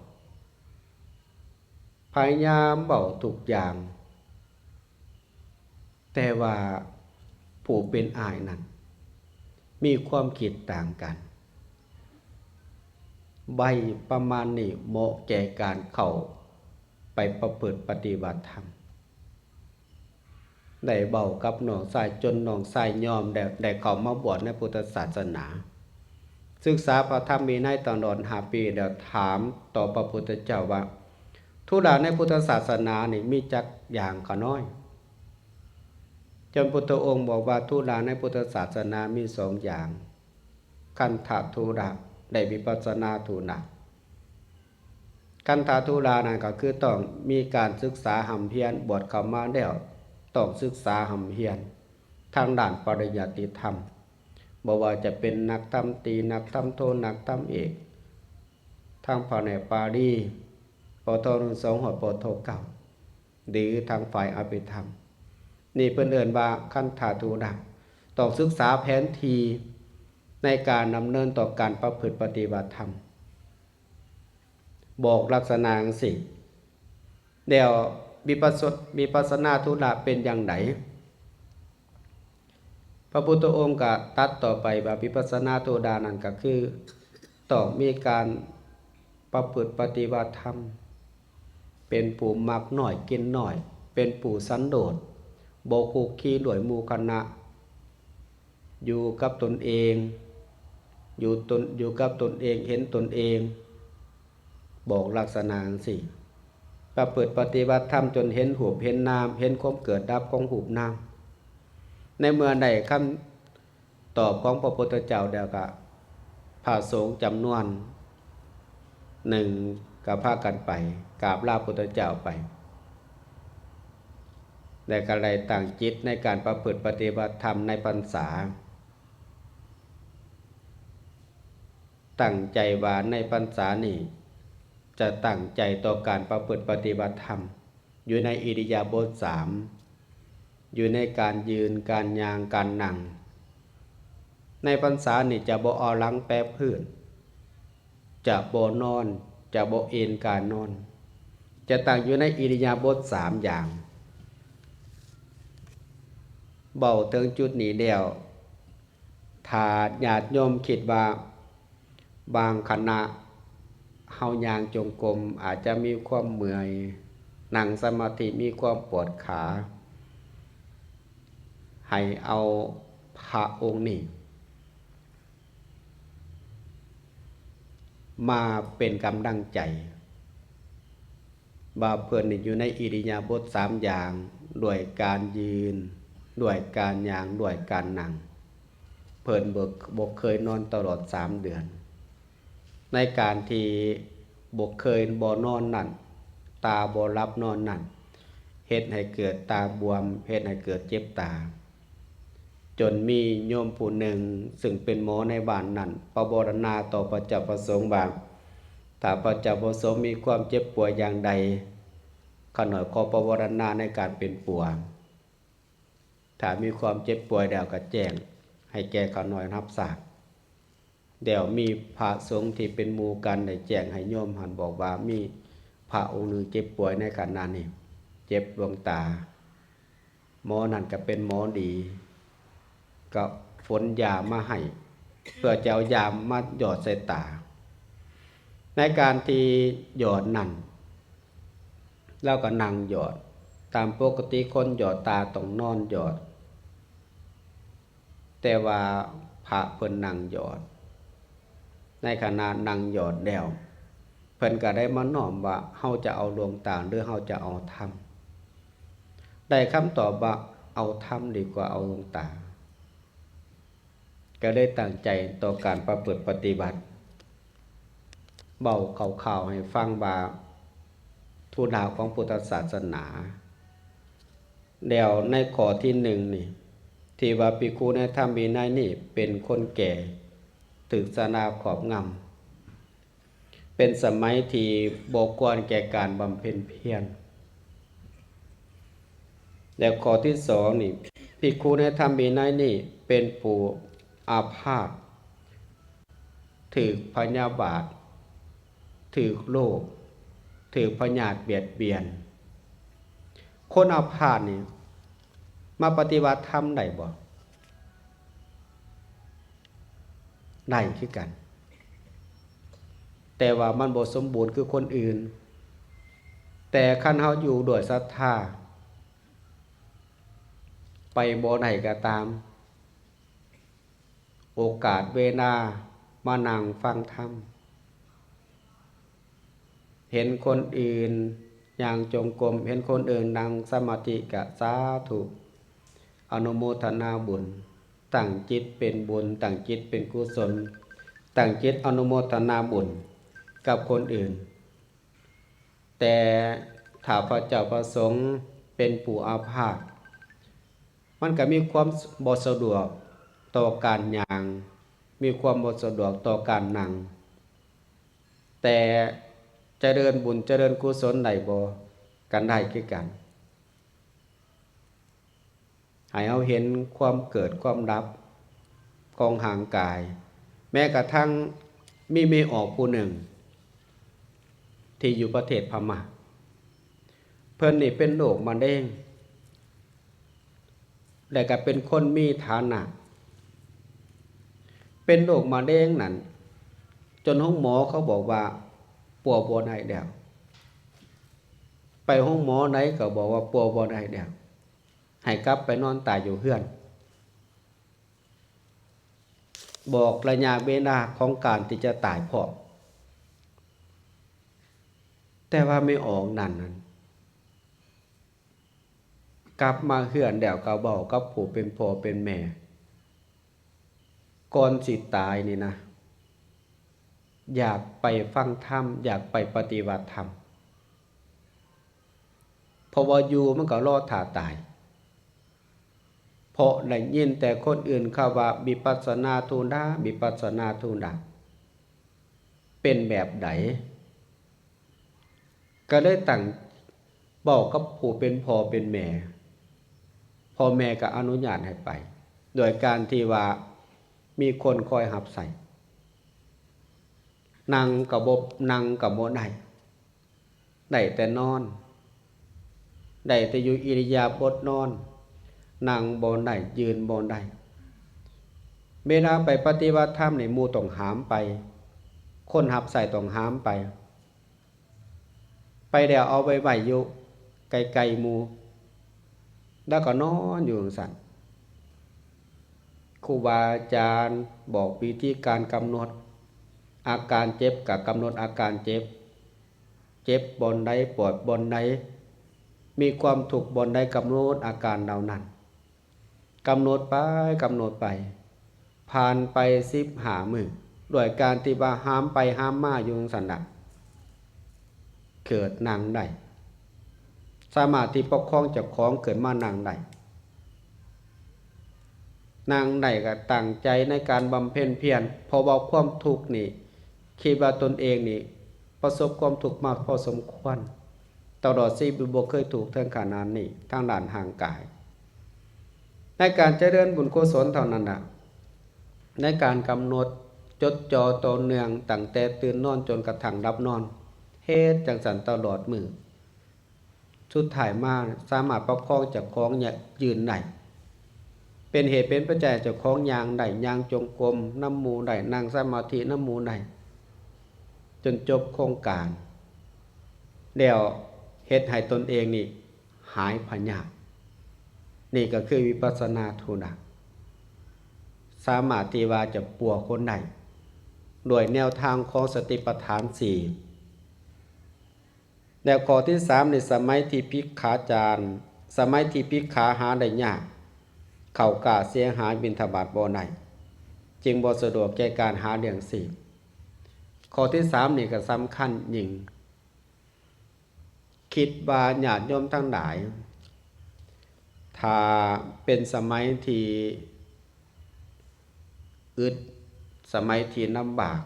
ພະຍາຍາມເວົ້າທຸກຢ່າງ. ແຕ່ວ່າຜູ້ເປັນອ້າຍນັ້ນມີຄວາມຄິດຕ່າງກັນ. ໄວປະມານນີ້ເໝາະແກ່ການເຂົ້າໄປປະພຶດປະຕິບັດທຳ. ໄດ້ເວົ້າກັບນ້ອງຊາຍ ຈົນນ້ອງຊາຍຍອມ ແລະ ໄດ້ເຂົ້າມາບວດໃນພຸດທະສາສະໜາ. ສຶກສາພະທຳວິໄນຕະຫຼອດຫ້າປີ ແລ້ວຖາມຕໍ່ພະພຸດທະເຈົ້າວ່າ ທຸລະໃນພຸດທະສາສະໜານີ້ມີຈັກຢ່າງຂ້ານ້ອຍ? ຈົນພຸດທະອົງບອກວ່າ ທຸລະໃນພຸດທະສາສະໜາມີສອງຢ່າງ, ຄັນທະທຸລະ ແລະ ວິປັດສະນາທຸລະ. ຄັນທະທຸລະນັ້ນກໍຄືຕ້ອງມີການສຶກສາຮ່ຳຮຽນ, ບວດເຂົ້າມາແລ້ວຕ້ອງສຶກສາຮ່ຳຮຽນທາງດ້ານປະລິຍັດຕິທຳ, ບໍ່ວ່າຈະເປັນນັກທຳຕີ, ນັກທຳໂທ, ນັກທຳເອກ, ທາງພະແນກປາລີ ປທ ໜຶ່ງ ສອງ ຮອດ ປທ ເກົ້າ ຫຼື ທາງຝ່າຍອະພິທຳ. ນີ້ເພິ່ນເອີ້ນວ່າຄັນທະທຸລະ, ຕ້ອງສຶກສາແຜນທີ່ໃນການດຳເນີນຕໍ່ການປະພຶດປະຕິບັດທຳ. ບອກລັກສະນະຈັ່ງຊີ້. ແລ້ວ ວິປັດສະ ວິປັດສະນາທຸລະເປັນຢ່າງໃດ? ພະພຸດທະອົງກໍຕັດຕໍ່ໄປວ່າ ວິປັດສະນາທຸລະນັ້ນກໍຄື ຕ້ອງມີການປະພຶດປະຕິບັດທຳ ເປັນຜູ້ມັກໜ້ອຍກິນໜ້ອຍ ເປັນຜູ້ສັນໂດດ ບໍ່ຄຸກຄີດ້ວຍໝູ່ຄະນະ ຢູ່ກັບຕົນເອງ ຢູ່ຕົນ ຢູ່ກັບຕົນເອງ ເຫັນຕົນເອງ ບອກລັກສະນະຈັ່ງຊີ້. ປະພຶດປະຕິບັດທຳຈົນເຫັນຮູບເຫັນນາມ ເຫັນຄວາມເກີດດັບຂອງຮູບນາມ. ໃນເມື່ອໄດ້ຄຳຕອບຂອງພະພຸດທະເຈົ້າແລ້ວ ກໍພະສົງຈຳນວນໜຶ່ງກໍພາກັນໄປກາບລາພຸດທະເຈົ້າໄປ ແລະ ກໍໄດ້ຕັ້ງຈິດໃນການປະພຶດປະຕິບັດທຳໃນພັນສາ. ຕັ້ງໃຈວ່າໃນພັນສານີ້ຈະຕັ້ງໃຈຕໍ່ການປະພຶດປະຕິບັດທຳ ຢູ່ໃນອິລິຍາບົດສາມ ຢູ່ໃນການຢືນ ການຍ່າງ ການນັ່ງ. ໃນພັນສານີ້ຈະບໍ່ເອົາຫຼັງແປພື້ນ ຈະບໍ່ນອນ ຈະບໍ່ເອນກາຍນອນ ຈະຕັ້ງຢູ່ໃນອິລິຍາບົດສາມຢ່າງ. ເວົ້າເຖິງຈຸດນີ້ແລ້ວ ຖ້າຍາດໂຍມຄິດວ່າບາງຂະນະເຮົາຍ່າງຈົງກົມອາດຈະມີຄວາມເມື່ອຍ, ນັ່ງສະມາທິມີຄວາມປວດຂາ, ໃຫ້ເອົາພະອົງນີ້ ມາເປັນກຳລັງໃຈ ວ່າເພິ່ນນີ້ຢູ່ໃນອິລິຍາບົດສາມຢ່າງ, ດ້ວຍການຢືນ, ດ້ວຍການຍ່າງ, ດ້ວຍການນັ່ງ. ເພິ່ນບໍ່ ບໍ່ເຄີຍນອນຕະຫຼອດສາມເດືອນ. ໃນການທີ່ບໍ່ເຄີຍບໍ່ນອນນັ້ນ, ຕາບໍ່ຫຼັບນອນນັ້ນ, ເຮັດໃຫ້ເກີດຕາບວມ, ເຮັດໃຫ້ເກີດເຈັບຕາ. ຈົນມີໂຍມຜູ້ໜຶ່ງ ຊຶ່ງເປັນໝໍໃນບ້ານນັ້ນ ປະວາລະນາຕໍ່ພະເຈົ້າພະສົງວ່າ ຖ້າພະເຈົ້າພະສົງມີຄວາມເຈັບປ່ວຍຢ່າງໃດ, ຂ້ານ້ອຍຂໍປະວາລະນາໃນການເປັນປົວ. ຖ້າມີຄວາມເຈັບປ່ວຍແລ້ວກໍແຈ້ງໃຫ້ແກ່ຂ້ານ້ອຍຮັບຊາບ. ແລ້ວມີພະສົງທີ່ເປັນໝູ່ກັນໄດ້ແຈ້ງໃຫ້ໂຍມຫັ້ນ ບອກວ່າມີພະອົງໜຶ່ງເຈັບປ່ວຍໃນຂະນະນີ້, ເຈັບດວງຕາ. ໝໍນັ້ນກໍເປັນໝໍດີ, ກໍຝົນຢາມາໃຫ້ ເພື່ອຈະເອົາຢາມາຢອດໃສ່ຕາ. ໃນການທີ່ຢອດນັ້ນ ລາວກໍນັ່ງຢອດ. ຕາມປົກກະຕິຄົນຢອດຕາຕ້ອງນອນຢອດ, ແຕ່ວ່າພະເພິ່ນນັ່ງຢອດ. ໃນຂະນະນັ່ງຢອດແລ້ວ ເພິ່ນກໍໄດ້ມານ້ອມວ່າ ເຮົາຈະເອົາດວງຕາ ຫຼື ເຮົາຈະເອົາທຳ? ໄດ້ຄຳຕອບວ່າ ເອົາທຳດີກວ່າເອົາດວງຕາ. ກໍເລີຍຕັ້ງໃຈຕໍ່ການປະພຶດປະຕິບັດ. ເວົ້າຄ່າວໆໃຫ້ຟັງວ່າ ທຸລະຂອງພຸດທະສາສະໜາ. ແລ້ວໃນຂໍ້ທີໜຶ່ງນີ້ ທີ່ວ່າພິກຂຸໃນທຳວິໄນນີ້ເປັນຄົນແກ່, ຖືກຊະລາຄອບງຳ, ເປັນສະໄໝທີ່ບໍ່ຄວນແກ່ການບຳເພັນພຽນ. ແລະ ຂໍ້ທີສອງນີ້ ພິກຂຸໃນທຳວິໄນນີ້ເປັນຜູ້ອາພາດ, ຖືກພະຍາບາດ, ຖືກໂລກ, ຖືກພະຍາດບຽດບຽນ. ຄົນອາພາດນີ້ມາປະຕິບັດທຳໄດ້ບໍ່? ໄດ້ຄືກັນ, ແຕ່ວ່າມັນບໍ່ສົມບູນຄືຄົນອື່ນ. ແຕ່ຄັນເຮົາຢູ່ດ້ວຍສັດທາ, ໄປບໍ່ໄດ້ກໍຕາມ, ໂອກາດເວລາມານັ່ງຟັງທຳ, ເຫັນຄົນອື່ນຍ່າງຈົງກົມ, ເຫັນຄົນອື່ນນັ່ງສະມາທິ ກະສາທຸ ອະນຸໂມທະນາບຸນ, ຕັ້ງຈິດເປັນບຸນ, ຕັ້ງຈິດເປັນກຸສົນ, ຕັ້ງຈິດອະນຸໂມທະນາບຸນກັບຄົນອື່ນ. ແຕ່ຖ້າພະເຈົ້າພະສົງເປັນຜູ້ອາພາດ, ມັນກໍມີຄວາມບໍ່ສະດວກຕໍ່ການຍ່າງ, ມີຄວາມບໍ່ສະດວກຕໍ່ການນັ່ງ, ແຕ່ຈະເລີນບຸນຈະເລີນກຸສົນໄດ້ບໍ່? ກັນໄດ້ຄືກັນ. ໃຫ້ເຮົາເຫັນຄວາມເກີດຄວາມດັບຂອງຮ່າງກາຍ. ແມ້ກະທັ່ງມີແມ່ອອກຜູ້ໜຶ່ງ ທີ່ຢູ່ປະເທດພະມ້າ, ເພິ່ນ ພິ່ນນີ້ເປັນໂລກມະເຮັງ ແລະກະເປັນຄົນມີຖານະ ເປັນໂລກມະເຮັງນັ້ນ ຈົນໂຮງໝໍເຂົາບອກວ່າປົວບໍ່ໄດ້ແລ້ວ ໄປໂຮງໝໍໃດກໍບອກວ່າປົວບໍ່ໄດ້ແລ້ວ ໃຫ້ກັບໄປນອນຕາຍຢູ່ເຮືອນ ບອກໄລຍະເວລາຂອງການທີ່ຈະຕາຍພ້ອມ ແຕ່ວ່າແມ່ອອກນັ້ນ ກັບມາເຮືອນແລ້ວກໍເວົ້າກັບຜູ້ເປັນພໍ່ເປັນແມ່ ກ່ອນຊິຕາຍນີ້ນະ ຢາກໄປຟັງທຳ ຢາກໄປປະຕິບັດທຳ ເພາະວ່າຢູ່ມັນກໍລໍຖ້າຕາຍ ເພາະໄດ້ຍິນແຕ່ຄົນອື່ນເຂົາວ່າວິປັດສະນາທຸດາ ວິປັດສະນາທຸດາ ເປັນແບບໃດ? ກໍເລີຍຕັ້ງເວົ້າກັບຜູ້ເປັນພໍ່ເປັນແມ່ ພໍ່ແມ່ກໍອະນຸຍາດໃຫ້ໄປ ໂດຍການທີ່ວ່າມີຄົນຄອຍຮັບໃຊ້ ນັ່ງກໍບໍ່ ນັ່ງກໍບໍ່ໄດ້ ໄດ້ແຕ່ນອນ ໄດ້ແຕ່ຢູ່ອິລິຍາບົດນອນ ນັ່ງບໍ່ໄດ້ ຢືນບໍ່ໄດ້ ເວລາໄປປະຕິບັດທຳນີ້ ໝູ່ຕ້ອງຫາມໄປ ຄົນຮັບໃຊ້ຕ້ອງຫາມໄປ ໄປແລ້ວເອົາໄປໄວ້ຢູ່ໄກໆໝູ່ ແລ້ວກໍນອນຢູ່ຈັ່ງຊັ້ນ ຄູບາອາຈານບອກວິທີການກຳນົດ ອາການເຈັບກໍກຳນົດອາການເຈັບ ເຈັບບ່ອນໃດ ປວດບ່ອນໃດ ມີຄວາມທຸກບ່ອນໃດ ກຳນົດອາການເຫຼົ່ານັ້ນ ກຳນົດໄປ ກຳນົດໄປ ຜ່ານໄປສິບຫ້າມື້ ດ້ວຍການທີ່ວ່າຫາມໄປຫາມມາຢູ່ຈັ່ງຊັ້ນນະ ເກີດນັ່ງໄດ້ ສາມາດທີ່ປົກຄອງເຈົ້າຂອງຂຶ້ນມານັ່ງໄດ້ ນັ່ງໄດ້ກໍຕັ້ງໃຈໃນການບຳເພັນພຽນ ເພາະວ່າຄວາມທຸກນີ້ ຄິດວ່າຕົນເອງນີ້ປະສົບຄວາມທຸກມາພໍສົມຄວນ ຕະຫຼອດຊີວິດບໍ່ເຄີຍທຸກເຖິງຂະໜາດນີ້ທາງດ້ານຮ່າງກາຍ. ໃນການຈະເລີນບຸນກຸສົນເທົ່ານັ້ນລະ ໃນການກຳນົດຈົດຈ່ອຕໍ່ເນື່ອງຕັ້ງແຕ່ຕື່ນນອນຈົນກະທັ້ງຫຼັບນອນ ເຮັດຈັ່ງຊັ້ນຕະຫຼອດມື້ ສຸດທ້າຍມາສາມາດປະຄອງເຈົ້າຂອງຍະ ຢືນໄດ້ ເປັນເຫດເປັນປັດໄຈໃຫ້ເຈົ້າຂອງຍ່າງໄດ້ ຍ່າງຈົງກົມນຳໝູ່ໄດ້ ນັ່ງສະມາທິນຳໝູ່ໄດ້ ຈົນຈົບໂຄງການ ແລ້ວເຮັດໃຫ້ຕົນເອງນີ້ຫາຍພະຍາດ. ນີ້ກໍຄືວິປັດສະນາທຸດາ ສາມາດທີ່ວ່າຈະປົວຄົນໄດ້ ດ້ວຍແນວທາງຂອງສະຕິປະທານສີ່. ແລ້ວຂໍ້ທີສາມນີ້ ສະໄໝທີ່ພິກຂາຈານ ສະໄໝທີ່ພິກຂາຫາໄດ້ຍາກ ເຂົ້າກ້າເສຍຫາຍ ບິນທະບາດບໍ່ໄດ້ ຈຶ່ງບໍ່ສະດວກແກ່ການຫາລ້ຽງຊີບ. ຂໍ້ທີສາມນີ້ກໍສຳຄັນຍິ່ງ ຄິດວ່າຍາດໂຍມທັງຫຼາຍ ຖ້າເປັນສະໄໝທີ່ອຶດ ສະໄໝທີ່ລຳບາກ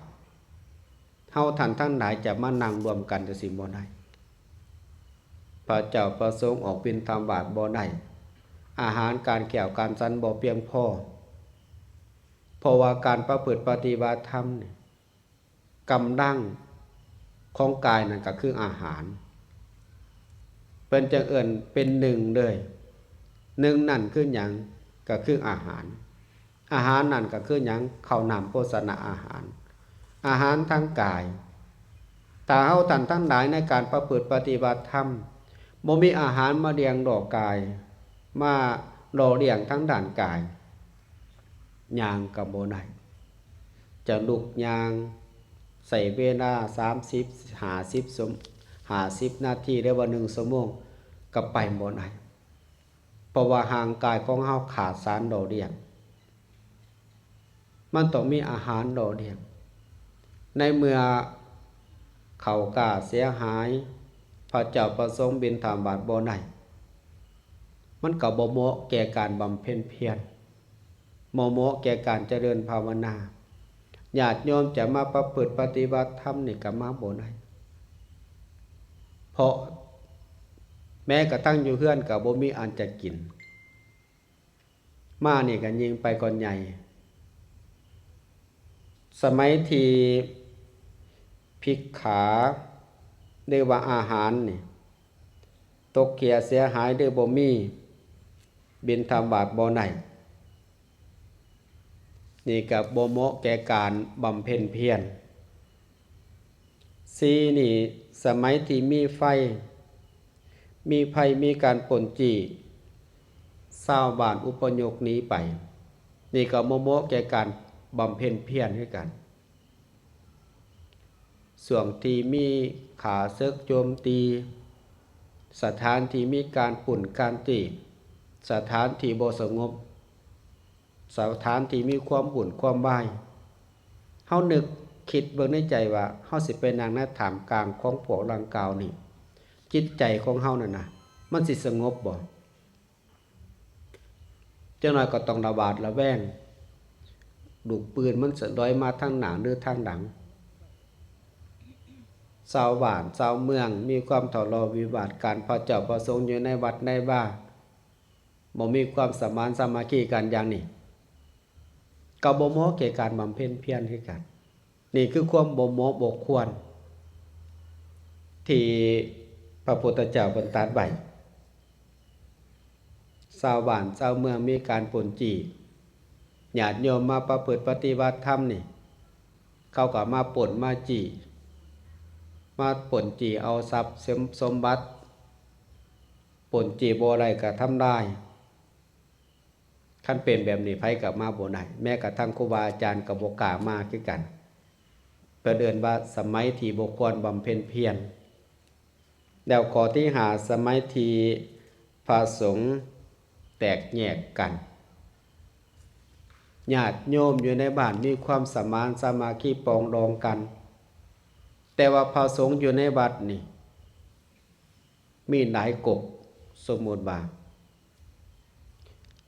ເຮົາທ່ານທັງຫຼາຍຈະມານັ່ງລວມກັນຈັ່ງຊີ້ບໍ່ໄດ້. ພະເຈົ້າພະສົງອອກບິນທະບາດບໍ່ໄດ້. ອາຫານການແກ້ວການສັນບໍ່ພຽງພໍ. ເພາະວ່າການປະພຶດປະຕິບັດທຳນີ້ ກຳລັງຂອງກາຍນັ້ນກໍຄືອາຫານ. ເພິ່ນຈຶ່ງເອີ້ນເປັນໜຶ່ງເລີຍ. ໜຶ່ງນັ້ນຄືຫຍັງ? ກໍຄືອາຫານ. ອາຫານນັ້ນກໍຄືຫຍັງ? ເຂົ້ານ້ຳໂພຊະນະອາຫານ ອາຫານທາງກາຍ. ຖ້າເຮົາທ່ານທັງຫຼາຍໃນການປະພຶດປະຕິບັດທຳ ບໍ່ມີອາຫານມາລ້ຽງຫຼໍ່ກາຍ ມາຫຼໍ່ລ້ຽງທາງດ້ານກາຍ ຍ່າງກໍບໍ່ໄດ້ ຈະລຸກຍ່າງໃຊ້ເວລາສາມສິບ ຫ້າສິບ ຊົ່ວ ຫ້າສິບນາທີ ຫຼືວ່າໜຶ່ງຊົ່ວໂມງກໍໄປບໍ່ໄດ້. ເພາະວ່າຮ່າງກາຍຂອງເຮົາຂາດສານຫຼໍ່ລ້ຽງ ມັນຕ້ອງມີອາຫານຫຼໍ່ລ້ຽງ. ໃນເມື່ອເຂົ້າກ້າເສຍຫາຍ ພະເຈົ້າພະສົງບິນທະບາດບໍ່ໄດ້ ມັນກໍບໍ່ເໝາະແກ່ການບຳເພັນພຽນ ບໍ່ເໝາະແກ່ການຈະເລີນພາວະນາ. ຍາດໂຍມຈະມາປະພຶດປະຕິບັດທຳນີ້ກໍມາບໍ່ໄດ້ ເພາະແມ້ກະທັ່ງຢູ່ເຮືອນກໍບໍ່ມີອັນຈະກິນ. ມານີ້ກໍຍິ່ງໄປກ່ອນໃຫຍ່. ສະໄໝທີ່ພິກຂາ ຫຼືວ່າອາຫານນີ້ ຕົກເຂຍເສຍຫາຍ ຫຼື ບໍ່ມີບິນທະບາດບໍ່ໄດ້ ນີ້ກໍບໍ່ເໝາະແກ່ການບຳເພັນພຽນ. ສີ່ນີ້ ສະໄໝທີ່ມີໄຟ ມີໄພ ມີການປົ່ນຈີ້ ຊາວບ້ານອົບພະຍົບໜີໄປ ນີ້ກໍບໍ່ເໝາະແກ່ການບຳເພັນພຽນຄືກັນ. ຊ່ວງທີ່ມີຂ້າເສິກໂຈມຕີ, ສະຖານທີ່ມີການປຸ້ນການຕີ, ສະຖານທີ່ບໍ່ສະຫງົບ, ສະຖານທີ່ມີຄວາມວຸ່ນຄວາມວາຍ, ເຮົານຶກຄິດເບິ່ງໃນໃຈວ່າ ເຮົາຊິໄປນັ່ງໃນທ່າມກາງຂອງພວກດັ່ງກ່າວນີ້, ຈິດໃຈຂອງເຮົານັ້ນນະ ມັນຊິສະຫງົບບໍ່? ຈັກໜ້ອຍກໍຕ້ອງລະຫວາດລະແວງ, ລູກປືນມັນສະດອຍມາທາງໜ້າ ຫຼື ທາງຫຼັງ. ຊາວບ້ານຊາວເມືອງມີຄວາມທະເລາະວິວາດກັນ, ພະເຈົ້າພະສົງຢູ່ໃນວັດໃນວາ ບໍ່ມີຄວາມສະໝານສາມັກຄີກັນຢ່າງນີ້ ກໍບໍ່ເໝາະແກ່ການບຳເພັນພຽນຄືກັນ. ນີ້ຄືຄວາມບໍ່ເໝາະບໍ່ຄວນ ທີ່ພະພຸດທະເຈົ້າເພິ່ນຕັດໄວ້. ຊາວບ້ານຊາວເມືອງມີການປົ່ນຈີ້, ຍາດໂຍມມາປະພຶດປະຕິບັດທຳນີ້ ເຂົາກໍມາປົ່ນມາຈີ້, ມາປົ່ນຈີ້ເອົາຊັບສົມ ສົມບັດ, ປົ່ນຈີ້ບໍ່ໄດ້ກໍທຳລາຍ. ຄັນເປັນແບບນີ້ ໃຜກໍມາບໍ່ໄດ້, ແມ້ກະທັ່ງຄູບາອາຈານກໍບໍ່ກ້າມາຄືກັນ. ເພິ່ນເອີ້ນວ່າສະໄໝທີ່ບໍ່ຄວນບຳເພັນພຽນ. ແລ້ວຂໍ້ທີຫ້າ ສະໄໝທີ່ພະສົງແຕກແຍກກັນ, ຍາດໂຍມຢູ່ໃນບ້ານມີຄວາມສະໝານສາມັກຄີປອງດອງກັນ, ແຕ່ວ່າພະສົງຢູ່ໃນວັດນີ້ ມີຫຼາຍກົກ, ສົມມຸດວ່າ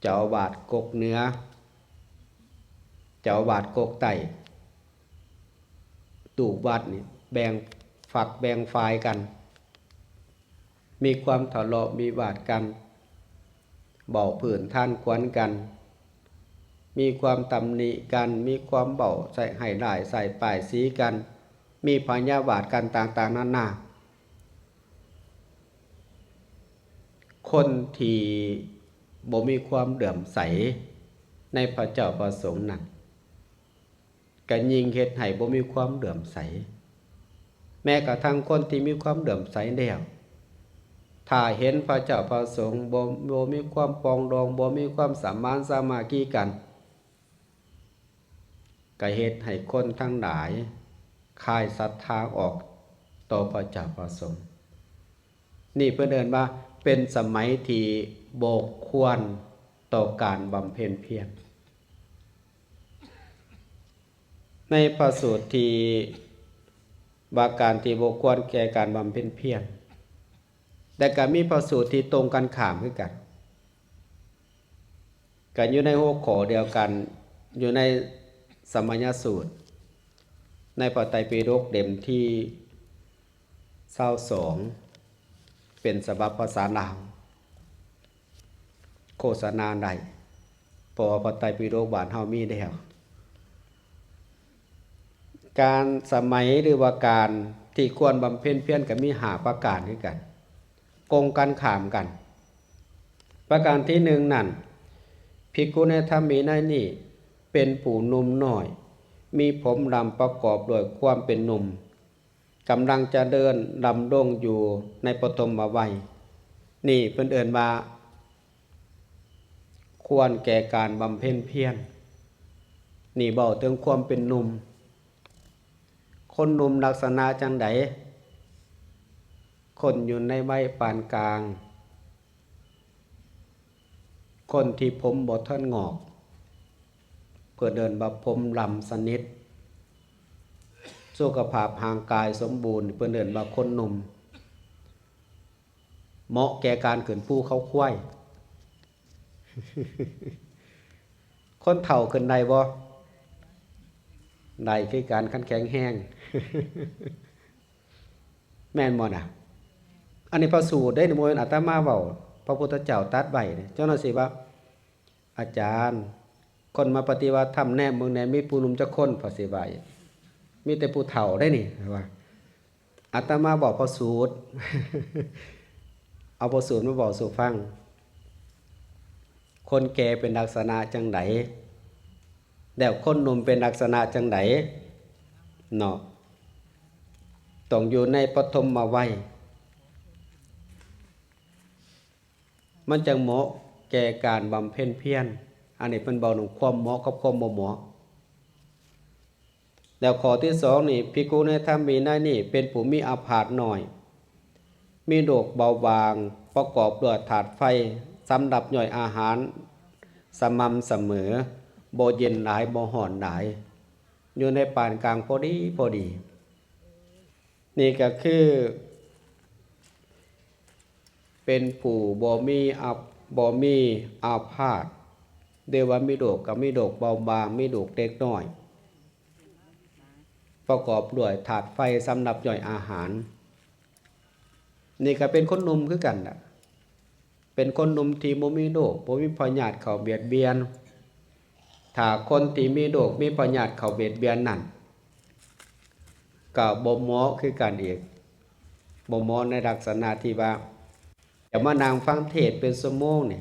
ເຈົ້າອາວາດກົກເໜືອ, ເຈົ້າອາວາດກົກໃຕ້, ລູກວັດນີ້ແບ່ງຝັກແບ່ງຝ່າຍກັນ, ມີຄວາມທະເລາະວິວາດກັນ, ເວົ້າພື້ນທານຂວັນກັນ, ມີຄວາມຕຳໜິກັນ, ມີຄວາມເວົ້າໃສ່ ໃຫ້ຮ້າຍໃສ່ປ້າຍສີກັນ, ມີພະຍາບາດກັນຕ່າງໆນານາ. ຄົນທີ່ບໍ່ມີຄວາມເຫຼື້ອມໃສໃນພະເຈົ້າພະສົງນັ້ນ ກໍຍິ່ງເຮັດໃຫ້ບໍ່ມີຄວາມເຫຼື້ອມໃສ. ແມ້ກະທັ່ງຄົນທີ່ມີຄວາມເຫຼື້ອມໃສແລ້ວ, ຖ້າເຫັນພະເຈົ້າພະສົງບໍ່ ບໍ່ມີຄວາມປອງດອງ, ບໍ່ມີຄວາມສະໝານສາມັກຄີກັນ, ກໍເຮັດໃຫ້ຄົນທັງຫຼາຍຄາຍສັດທາອອກຕໍ່ພະເຈົ້າພະສົງ. ນີ້ເພິ່ນເອີ້ນວ່າເປັນສະໄໝທີ່ບໍ່ຄວນຕໍ່ການບຳເພັນພຽນ. ໃນພະສູດທີ່ວ່າການທີ່ບໍ່ຄວນແກ່ການບຳເພັນພຽນ, ແລະ ກໍມີພະສູດທີ່ຕົງກັນຂ້າມຄືກັນ. ກໍຢູ່ໃນຫົວຂໍ້ດຽວກັນ, ຢູ່ໃນສະໄມຍະສູດ, ໃນພະໄຕປິດົກເຫຼັ້ມທີຊາວສອງ ເປັນສະບັບພາສາລາວ, ໂຄສະນາໄດ້, ເພາະວ່າພະໄຕປິດົກບ້ານເຮົາມີແລ້ວ. ການສະໄໝ ຫຼືວ່າການທີ່ຄວນບຳເພັນພຽນກໍມີຫ້າປະການຄືກັນ, ກົງກັນຂ້າມກັນ. ປະການທີໜຶ່ງນັ້ນ, ພິກຂຸໃນທຳວິໄນນີ້ເປັນຜູ້ໜຸ່ມນ້ອຍ, ມີຜົມດຳປະກອບດ້ວຍຄວາມເປັນໜຸ່ມ, ກຳລັງຈະເລີນດຳລົງຢູ່ໃນປະຖົມມະໄວ. ນີ້ເພິ່ນເອີ້ນວ່າ ຄວນແກ່ການບຳເພັນພຽນ. ນີ້ເວົ້າເຖິງຄວາມເປັນໜຸ່ມ. ຄົນໜຸ່ມລັກສະນະຈັ່ງໃດ? ຄົນຢູ່ໃນໄວປານກາງ, ຄົນທີ່ຜົມບໍ່ທັນງອກ, ເພິ່ນເອີ້ນວ່າຜົມດຳສະໜິດ, ສຸຂະພາບຮ່າງກາຍສົມບູນ, ເພິ່ນເອີ້ນວ່າຄົນໜຸ່ມ. ເໝາະແກ່ການຂຶ້ນພູເຂົາຄວາຍ. ຄົນເຖົ້າຂຶ້ນໄດ້ບໍ່? ໄດ້ຄືກັນ, ຄັນແຂງແຮງ. ແມ່ນບໍ່ນະ? ອັນນີ້ພະສູດເດ້, ບໍ່ແມ່ນອາດຕະມາເວົ້າ, ພະພຸດທະເຈົ້າຕັດໄວ້ເດ້. ເຈົ້າໜ້າຊິວ່າ ອາຈານ, ຄົນມາປະຕິບັດທຳແນມເບິ່ງແດ່, ມີຜູ້ໜຸ່ມຈັກຄົນ? ເພິ່ນຊິວ່າ, ມີແຕ່ຜູ້ເຖົ້າໄດ໋ນີ້, ວ່າ ອາດຕະມາບອກພະສູດ. ເອົາບົດສູດມາເວົ້າສູ່ຟັງ. ຄົນແກ່ເປັນລັກສະນະຈັ່ງໃດ? ແລ້ວຄົນໜຸ່ມເປັນລັກສະນະຈັ່ງໃດ? ເນາະ, ຕ້ອງຢູ່ໃນປະຖົມມະໄວ ມັນຈັ່ງເໝາະແກ່ການບຳເພັນພຽນ. ອັນນີ້ເພິ່ນເວົ້າເລື່ອງຄວາມເໝາະກັບຄວາມບໍ່ເໝາະ. ແລ້ວຂໍ້ທີສອງນີ້, ພິກຂຸໃນທຳວິໄນນີ້ເປັນຜູ້ມີອາພາດໜ້ອຍ, ມີໂລກເບົາບາງ, ປະກອບດ້ວຍທາດໄຟ, ສຳລັບຍ່ອຍອາຫານສະໝ່ຳສະເໝີ, ບໍ່ເຢັນຫຼາຍ, ບໍ່ຮ້ອນຫຼາຍ, ຢູ່ໃນປານກາງພໍດີ, ພໍດີ. ນີ້ກໍຄືເປັນຜູ້ບໍ່ມີອາ ບໍ່ມີອາພາດ ຫຼືວ່າມີໂລກ ກໍມີໂລກເບົາບາງ, ມີໂລກເດັກນ້ອຍ, ປະກອບດ້ວຍທາດໄຟສຳລັບຍ່ອຍອາຫານ. ນີ້ກໍເປັນຄົນໜຸ່ມຄືກັນລະ. ເປັນຄົນໜຸ່ມທີ່ບໍ່ມີໂລກ, ບໍ່ມີພະຍາດເຂົ້າບຽດບຽນ. ຖ້າຄົນທີ່ມີໂລກ, ມີພະຍາດເຂົ້າບຽດບຽນນັ້ນ, ກໍບໍ່ເໝາະຄືກັນອີກ. ບໍ່ເໝາະໃນລັກສະນະທີ່ວ່າຈະມານັ່ງຟັງເທດເປັນຊົ່ວໂມງນີ້.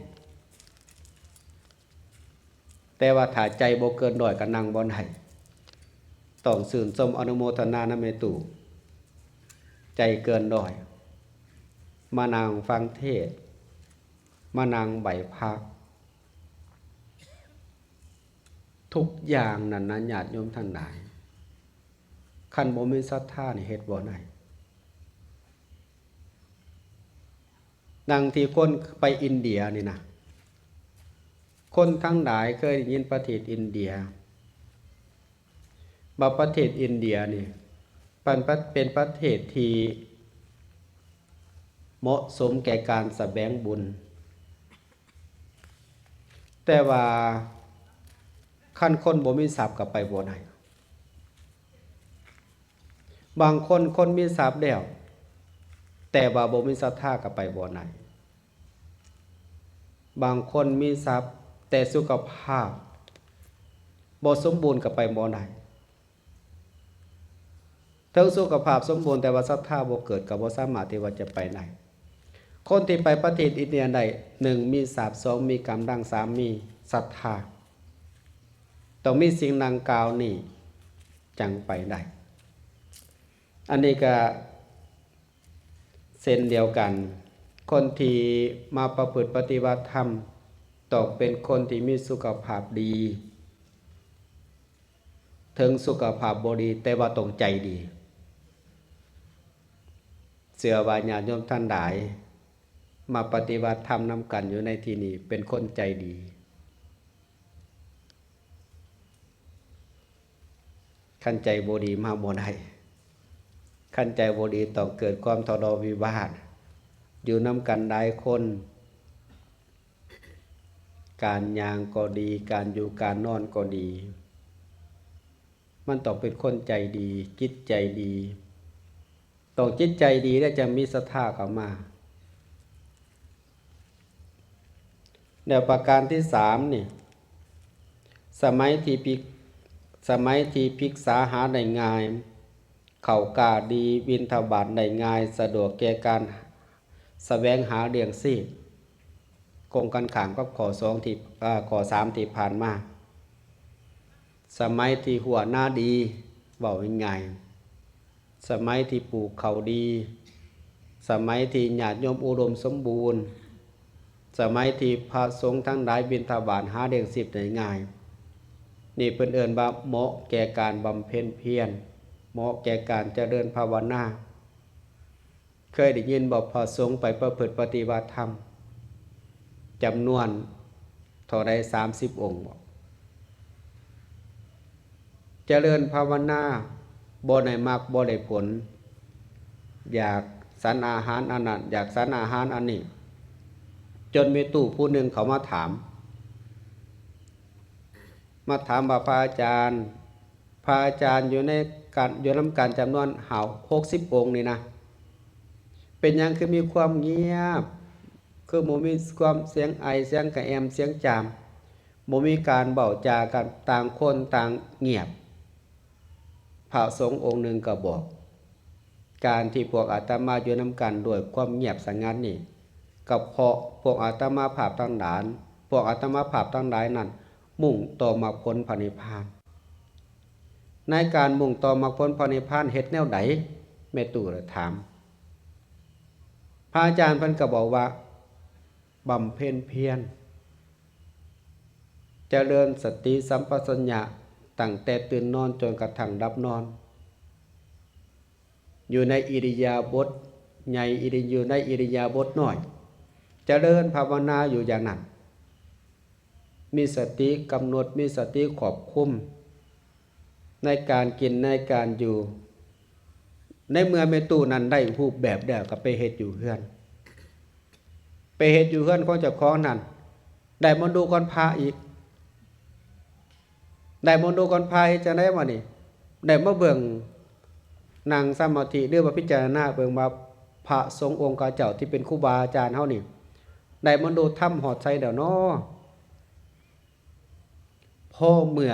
ແຕ່ວ່າຖ້າໃຈບໍ່ເກີນຮ້ອຍກໍນັ່ງບໍ່ໄດ້. ຕ້ອງຊື່ນຊົມອະນຸໂມທະນານຳແມ່ຕູ້, ໃຈເກີນຮ້ອຍ ມານັ່ງຟັງເທດ, ມານັ່ງໄຫວ້ພະ. ທຸກຢ່າງນັ້ນນະ ຍາດໂຍມທັງຫຼາຍ, ຄັນບໍ່ມີສັດທານີ້ເຮັດບໍ່ໄດ້. ດັ່ງທີ່ຄົນໄປອິນເດຍນີ້ນະ, ຄົນທັງຫຼາຍເຄີຍໄດ້ຍິນປະເທດອິນເດຍ, ວ່າປະເທດອິນເດຍນີ້ເປັນປະ ເປັນປະເທດທີ່ເໝາະສົມແກ່ການສະແຫວງບຸນ, ແຕ່ວ່າຄັນຄົນບໍ່ມີຊັບກໍໄປບໍ່ໄດ້. ບາງຄົນ ຄົນມີຊັບແລ້ວ ແຕ່ວ່າບໍ່ມີສັດທາກໍໄປບໍ່ໄດ້. ບາງຄົນມີຊັບແຕ່ສຸຂະພາບບໍ່ສົມບູນກໍໄປບໍ່ໄດ້. ເຖິງສຸຂະພາບສົມບູນແຕ່ວ່າສັດທາບໍ່ເກີດ ກໍບໍ່ສາມາດທີ່ວ່າຈະໄປໄດ້. ຄົນທີ່ໄປປະເທດອິນເດຍໄດ້ ໜຶ່ງ ມີຊັບ, ສອງ ມີກຳລັງ, ສາມ ມີສັດທາ. ຕ້ອງມີສິ່ງດັ່ງກ່າວນີ້ຈັ່ງໄປໄດ້. ອັນນີ້ກໍເຊັ່ນດຽວກັນ, ຄົນທີ່ມາປະພຶດປະຕິບັດທຳ ຕ້ອງເປັນຄົນທີ່ມີສຸຂະພາບດີ, ເຖິງສຸຂະພາບບໍ່ດີ ແຕ່ວ່າຕ້ອງໃຈດີ. ເຊື່ອວ່າຍາດໂຍມທ່ານຫຼາຍ ມາປະຕິບັດທຳນຳກັນຢູ່ໃນທີ່ນີ້ ເປັນຄົນໃຈດີ. ຄັນໃຈບໍ່ດີມາບໍ່ໄດ້. ຄັນໃຈບໍ່ດີຕ້ອງເກີດຄວາມທະເລາະວິວາດ. ຢູ່ນຳກັນຫຼາຍຄົນ, ການຍ່າງກໍດີ, ການຢູ່ການນອນກໍດີ, ມັນຕ້ອງເປັນຄົນໃຈດີ, ຈິດໃຈດີ. ຕ້ອງຈິດໃຈດີ ແລ້ວຈະມີສັດທາເຂົ້າມາ. ແລ້ວປະການທີສາມນີ້, ສະໄໝທີ່ພິກ ສະໄໝທີ່ພິກສາຫາໄດ້ງ່າຍ, ເຂົ້າກ້າດີ, ບິນທະບາດໄດ້ງ່າຍ, ສະດວກແກ່ການສະແຫວງຫາລ້ຽງຊີບ. ກົງກັນຂ້າມກັບຂໍ້ສອງທີ່ ເອີ ຂໍ້ສາມທີ່ຜ່ານມາ. ສະໄໝທີ່ຮົ້ວນາດີ, ເວົ້າງ່າຍໆ, ສະໄໝທີ່ປູກເຂົ້າດີ, ສະໄໝທີ່ຍາດໂຍມອຸດົມສົມບູນ, ສະໄໝທີ່ພະສົງທັງຫຼາຍບິນທະບາດຫາລ້ຽງຊີບໄດ້ງ່າຍ. ນີ້ເພິ່ນເອີ້ນວ່າເໝາະແກ່ການບຳເພັນພຽນ, ເໝາະແກ່ການຈະເລີນພາວະນາ. ເຄີຍໄດ້ຍິນບໍ່ ພະສົງໄປປະພຶດປະຕິບັດທຳຈຳນວນເທົ່າໃດ ສາມສິບອົງບໍ່? ຈະເລີນພາວະນາ ບໍ່ໄດ້ມັກບໍ່ໄດ້ຜົນ, ຢາກສັນອາຫານອັນນັ້ນ, ຢາກສັນອາຫານອັນນີ້, ຈົນມີຕູ້ຜູ້ໜຶ່ງເຂົ້າມາຖາມ, ມາຖາມວ່າ ພະອາຈານ, ພະອາຈານຢູ່ໃນການ ຢູ່ນຳກັນຈຳນວນຫ້າ ຫົກສິບອົງນີ້ນະ ເປັນຫຍັງຄືມີຄວາມງຽບ? ຄືບໍ່ມີຄວາມສຽງໄອ, ສຽງກະແອມ, ສຽງຈາມ, ບໍ່ມີການເວົ້າຈາກັນ, ຕ່າງຄົນຕ່າງງຽບ. ພະສົງອົງໜຶ່ງກໍບອກ, ການທີ່ພວກອາດຕະມາຢູ່ນຳກັນດ້ວຍຄວາມງຽບສະຫງັດນີ້ ກໍເພາະພວກອາດຕະມາພາບທັງຫຼາຍ ພວກອາດຕະມາພາບທັງຫຼາຍນັ້ນ ມຸ່ງຕໍ່ມັກຜົນພະນິບພານ. ໃນການມຸ່ງຕໍ່ມັກຜົນພະນິບພານເຮັດແນວໃດ? ແມ່ຕູ້ໄດ້ຖາມ. ພະອາຈານເພິ່ນກໍບອກວ່າ ບຳເພັນພຽນ ຈະເລີນສະຕິສຳປະຊັນຍະ ຕັ້ງແຕ່ຕື່ນນອນຈົນກະທັ້ງຫຼັບນອນ ຢູ່ໃນອິລິຍາບົດໃຫຍ່ ອິລິ ຢູ່ໃນອິລິຍາບົດນ້ອຍ ຈະເລີນພາວະນາຢູ່ຢ່າງນັ້ນ ມີສະຕິກຳນົດ ມີສະຕິຄວບຄຸມ ໃນການກິນໃນການຢູ່. ໃນເມື່ອແມ່ຕູ້ນັ້ນໄດ້ຮູບແບບແລ້ວ ກໍໄປເຮັດຢູ່ເຮືອນ ໄປເຮັດຢູ່ເຮືອນຂອງເຈົ້າຂອງນັ້ນ ໄດ້ມາດູກ່ອນພະອີກ ໄດ້ມາດູກ່ອນພະເຮັດຈັ່ງໃດວະນີ້? ໄດ້ມາເບິ່ງ ນັ່ງສະມາທິ ຫຼືວ່າພິຈາລະນາເບິ່ງວ່າ ພະສົງອົງຄະເຈົ້າທີ່ເປັນຄູບາອາຈານເຮົານີ້ ໄດ້ມາດູທຳຮອດໃສແລ້ວນໍ? ພໍເມື່ອ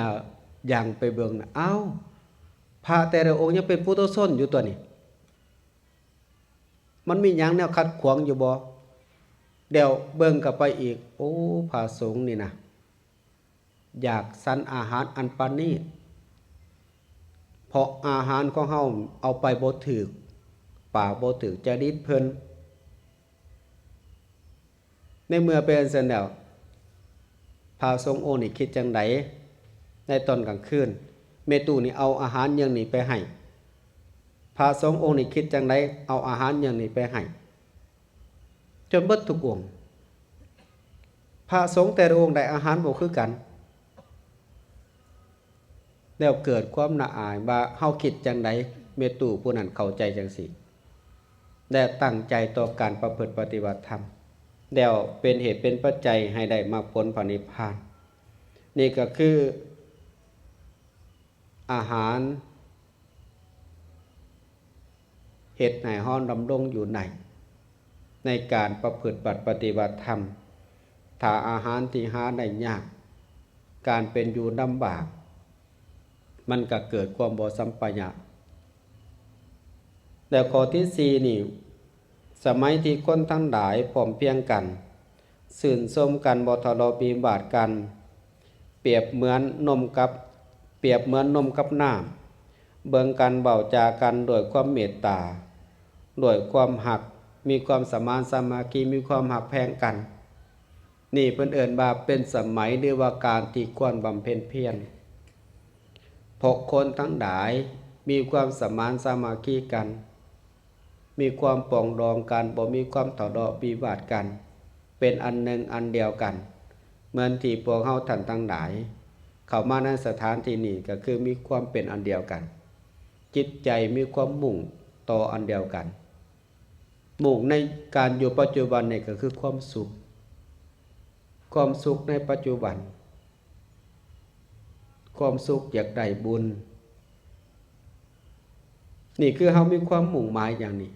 ຍັງໄປເບິ່ງນະ ອ້າວ ພະແຕ່ລະອົງຍັງເປັນປຸຖຸຊົນຢູ່ຕົວນີ້ ມັນມີຫຍັງແນວຂັດຂວາງຢູ່ບໍ່? ແລ້ວເບິ່ງເຂົ້າໄປອີກ ໂອ້ ພະສົງນີ້ນະ ຢາກສັນອາຫານອັນປານີດ ເພາະອາຫານຂອງເຮົາເອົາໄປບໍ່ຖືກປາກ ບໍ່ຖືກຈະລິດເພິ່ນ. ໃນເມື່ອເປັນຈັ່ງຊັ້ນແລ້ວ ພະສົງອົງນີ້ຄິດຈັ່ງໃດໃນຕອນກາງຄືນ? ແມ່ຕູ້ນີ້ເອົາອາຫານຢ່າງນີ້ໄປໃຫ້ ພະສົງອົງນີ້ຄິດຈັ່ງໃດ ເອົາອາຫານຢ່າງນີ້ໄປໃຫ້ ຈົນເບິດທຸກອົງ. ພະສົງແຕ່ລະອົງໄດ້ອາຫານບໍ່ຄືກັນ. ແລ້ວເກີດຄວາມລະອາຍວ່າເຮົາຄິດຈັ່ງໃດ ແມ່ຕູ້ຜູ້ນັ້ນເຂົ້າໃຈຈັ່ງຊີ້ ແລະ ຕັ້ງໃຈຕໍ່ການປະພຶດປະຕິບັດທຳ ແລ້ວເປັນເຫດເປັນປັດໄຈໃຫ້ໄດ້ມັກຜົນພະນິບພານ. ນີ້ກໍຄືອາຫານ ເຮັດໃຫ້ເຮົາດຳລົງຢູ່ໄດ້ ໃນການປະພຶດບັດປະຕິບັດທຳ. ຖ້າອາຫານທີ່ຫາໄດ້ຍາກ ການເປັນຢູ່ລຳບາກ ມັນກໍເກີດຄວາມບໍ່ສຳປະຍະ. ແລະ ຂໍ້ທີສີ່ນີ້ ສະໄໝທີ່ຄົນທັງຫຼາຍພ້ອມພຽງກັນ ຊື່ນຊົມກັນ ບໍ່ທະເລາະວິວາດກັນ ປຽບເໝືອນນົມກັບ ປຽບເໝືອນນົມກັບນ້ຳ ເບິ່ງກັນເວົ້າຈາກັນດ້ວຍຄວາມເມດຕາ ດ້ວຍຄວາມຮັກ ມີຄວາມສະໝານສາມັກຄີ ມີຄວາມຮັກແພງກັນ. ນີ້ເພິ່ນເອີ້ນວ່າເປັນສະໄໝ ຫຼືວ່າການທີ່ຄວນບຳເພັນພຽນ ເພາະຄົນທັງຫຼາຍມີຄວາມສະໝານສາມັກຄີກັນ ມີຄວາມປອງດອງກັນ ບໍ່ມີຄວາມທະເລາະວິວາດກັນ ເປັນອັນໜຶ່ງອັນດຽວກັນ. ເໝືອນທີ່ພວກເຮົາທ່ານທັງຫຼາຍເຂົ້າມາໃນສະຖານທີ່ນີ້ ກໍຄືມີຄວາມເປັນອັນດຽວກັນ ຈິດໃຈມີຄວາມມຸ່ງຕໍ່ອັນດຽວກັນ. ມຸ່ງໃນການຢູ່ປັດຈຸບັນນີ້ກໍຄືຄວາມສຸກ ຄວາມສຸກໃນປັດຈຸບັນ ຄວາມສຸກຢາກໄດ້ບຸນ. ນີ້ຄືເຮົາມີຄວາມມຸ່ງໝາຍຢ່າງນີ້.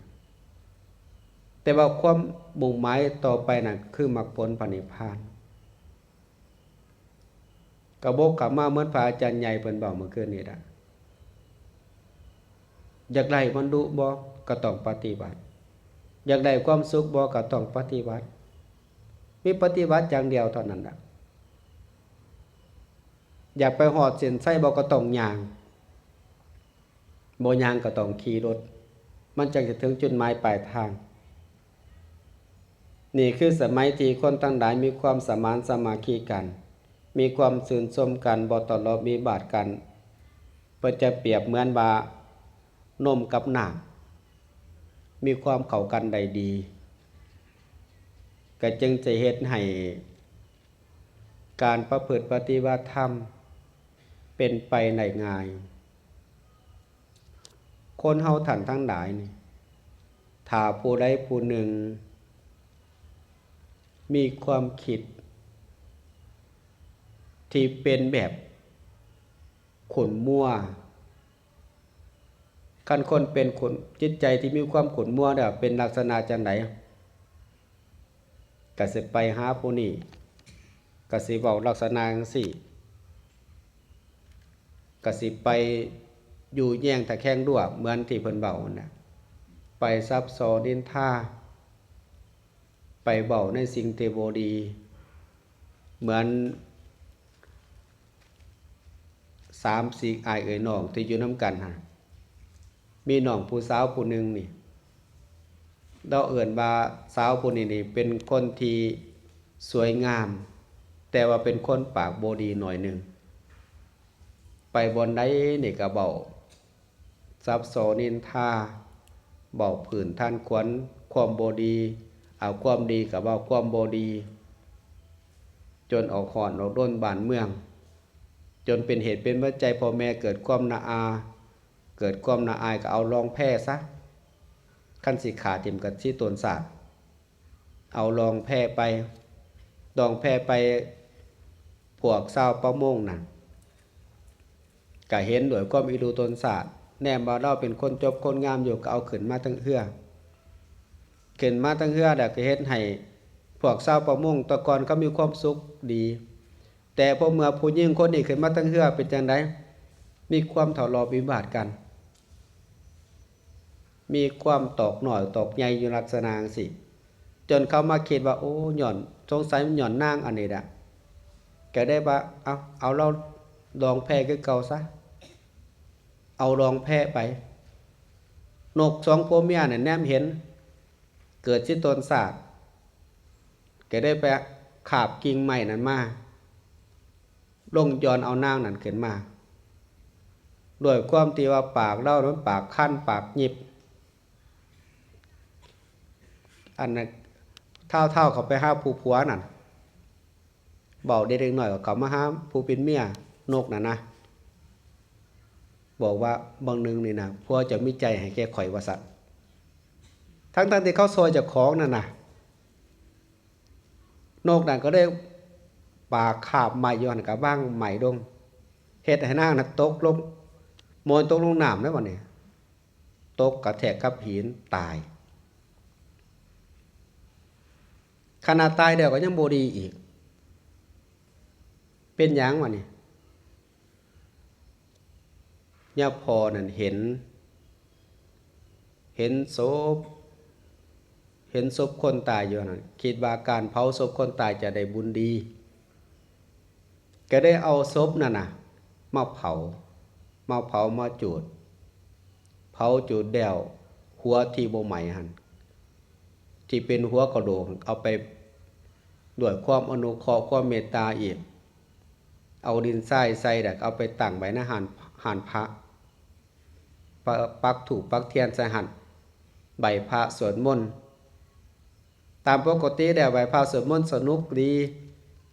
ແຕ່ວ່າຄວາມມຸ່ງໝາຍຕໍ່ໄປນັ້ນຄືມັກຜົນພະນິບພານ. ກະວົກກັບມາເໝືອນພະອາຈານໃຫຍ່ເພິ່ນເວົ້າເມື່ອຄືນນີ້ລະ ຢາກໄດ້ບັນລຸບໍ່ ກໍຕ້ອງປະຕິບັດ, ຢາກໄດ້ຄວາມສຸກບໍ່ ກໍຕ້ອງປະຕິບັດ, ມີປະຕິບັດຢ່າງດຽວເທົ່ານັ້ນລະ. ຢາກໄປຮອດເສັ້ນໄຊບໍ່ ກໍຕ້ອງຍ່າງ. ບໍ່ຍ່າງກໍຕ້ອງຂີ່ລົດ ມັນຈັ່ງຈະເຖິງຈຸດໝາຍປາຍທາງ. ນີ້ຄືສະໄໝທີ່ຄົນທັງຫຼາຍມີຄວາມສະໝານສາມັກຄີກັນ, ມີຄວາມຊື່ນຊົມກັນ, ບໍ່ທະເລາະວິວາດກັນ. ເພິ່ນຈະປຽບເໝືອນວ່ານົມກັບນ້ຳ ມີຄວາມເຂົ້າກັນໄດ້ດີ, ກໍຈຶ່ງຈະເຮັດໃຫ້ ການປະພຶດປະຕິບັດທຳເປັນໄປໄດ້ງ່າຍ. ຄົນເຮົາທ່ານທັງຫຼາຍນີ້ ຖ້າຜູ້ໃດຜູ້ໜຶ່ງມີຄວາມຄິດທີ່ເປັນແບບຂຸ້ນມົວ, ຄັນຄົນເປັນຂຸ້ນ, ຈິດໃຈທີ່ມີຄວາມຂຸ້ນມົວແລ້ວເປັນລັກສະນະຈັ່ງໃດ? ກະຊິໄປຫາຜູ້ນີ້ ກະຊິເວົ້າລັກສະນະຈັ່ງຊີ້ ກະຊິໄປຢູ່ແຍງຕະແຄງດ້ວຍ ເໝືອນທີ່ເພິ່ນເວົ້າຫັ້ນນະ ໄປສັບສໍນິນທາ. ໄປເວົ້າໃນສິ່ງທີ່ບໍ່ດີ ເໝືອນສາມສີ່ອ້າຍເອື້ອຍນ້ອງທີ່ຢູ່ນຳກັນຫັ້ນ ມີນ້ອງຜູ້ສາວຜູ້ໜຶ່ງນີ້ ລາວເອີ້ນວ່າສາວຜູ້ນີ້ນີ້ເປັນຄົນທີ່ສວຍງາມ ແຕ່ວ່າເປັນຄົນປາກບໍ່ດີໜ້ອຍໜຶ່ງ ໄປບ່ອນໃດນີ້ກໍເວົ້າສັບສໍນິນທາ ເວົ້າຜື່ນທານຂວັນຄວາມບໍ່ດີ ເອົາຄວາມດີກໍເວົ້າຄວາມບໍ່ດີ ຈົນອອກຮ້ອນອອກລົນບ້ານເມືອງ ຈົນເປັນເຫດເປັນປັດໄຈພໍ່ແມ່ເກີດຄວາມໜ້າອາ ເກີດຄວາມໜ້າອາຍກໍເອົາລອງແພຊະ ຄັນຊິຂ້າຖິ້ມກໍຊິຕົນຊາດ ເອົາລອງແພໄປ ລອງແພໄປ ພວກຊາວປະມົງນັ້ນ ກະເຫັນດ້ວຍຄວາມອີ່ລຸຕົນຊາດ ແນມວ່າລາວເປັນຄົນຈົບຄົນງາມຢູ່ ກະເອົາຂຶ້ນມາທັງເຮືອ ຂຶ້ນມາທັງເຮືອແລ້ວກະເຮັດໃຫ້ພວກຊາວປະມົງແຕ່ກ່ອນເຂົາມີຄວາມສຸກດີ ແຕ່ພໍເມື່ອຜູ້ຍິງຄົນນີ້ຂຶ້ນມາທັງເຮືອເປັນຈັ່ງໃດ? ມີຄວາມທະເລາະວິວາດກັນ ມີຄວາມຕອກນ້ອຍຕອກໃຫຍ່ຢູ່ລັກສະນະຈັ່ງຊີ້ ຈົນເຂົາມາຄິດວ່າ ໂອ້ ຍ້ອນ ສົງໄສມັນຍ້ອນນາງອັນນີ້ແຫຼະ ກະໄດ້ວ່າ ເອົາ ເອົາລາວລອງແພຄືເກົ່າຊະ ເອົາລອງແພໄປ ນົກສອງຜົວເມຍນັ້ນແນມເຫັນ ເກີດຊິຕົນຊາດ ກະໄດ້ໄປຄາບກິ່ງໄມ້ນັ້ນມາ ລົງຢ່ອນເອົານາງນັ້ນຂຶ້ນມາ ດ້ວຍຄວາມທີ່ວ່າປາກລາວນັ້ນປາກຄັນປາກຫຍິບ ອັນນັ້ນທ້າວໆເຂົ້າໄປຫາຜູ້ຜົວນັ້ນ ເວົ້າເດັກນ້ອຍກໍເຂົ້າມາຫາຜູ້ເປັນເມຍນົກນັ້ນນະ ບອກວ່າ ບາງໜຶ່ງນີ້ນະ ຜົວເຈົ້າມີໃຈໃຫ້ແກ່ຂ້ອຍວ່າຊັ້ນ ທັງໆທີ່ເຂົາຊ່ອຍເຈົ້າຂອງນັ້ນນະ ນົກນັ້ນກໍເລີຍປາກຄາບໄມ້ຢູ່ຫັ້ນ ກໍວາງໄມ້ລົງ ເຮັດໃຫ້ນາງນັ້ນຕົກລົງ ໂມນຕົກລົງນ້ຳແລ້ວບັດນີ້ ຕົກກະແທກກັບຫີນຕາຍ ຂະໜາດຕາຍແລ້ວກໍຍັງບໍ່ດີອີກ ເປັນຫຍັງວະນີ້? ຍາພໍ່ນັ້ນເຫັນ ເຫັນສົບ ເຫັນສົບຄົນຕາຍຢູ່ຫັ້ນ ຄິດວ່າການເຜົາສົບຄົນຕາຍຈະໄດ້ບຸນດີ ກໍໄດ້ເອົາສົບນັ້ນນະມາເຜົາ ມາເຜົາ ມາຈູດ ເຜົາຈູດແລ້ວ ຫົວທີ່ບໍ່ໄໝ້ຫັ້ນ ທີ່ເປັນຫົວກະໂຫຼກ ເອົາໄປດ້ວຍຄວາມອະນຸເຄາະ ຄວາມເມດຕາອີກ ເອົາດິນຊາຍໃສ່ ແລ້ວກໍເອົາໄປຕັ້ງໄວ້ໃນຮ້ານ ຮ້ານພະ ປະ ປັກທູບປັກທຽນໃສ່ຫັ້ນ ໄຫວ້ພະສວດມົນ ຕາມປົກກະຕິແລ້ວໄຫວ້ພະສວດມົນສະໜຸກດີ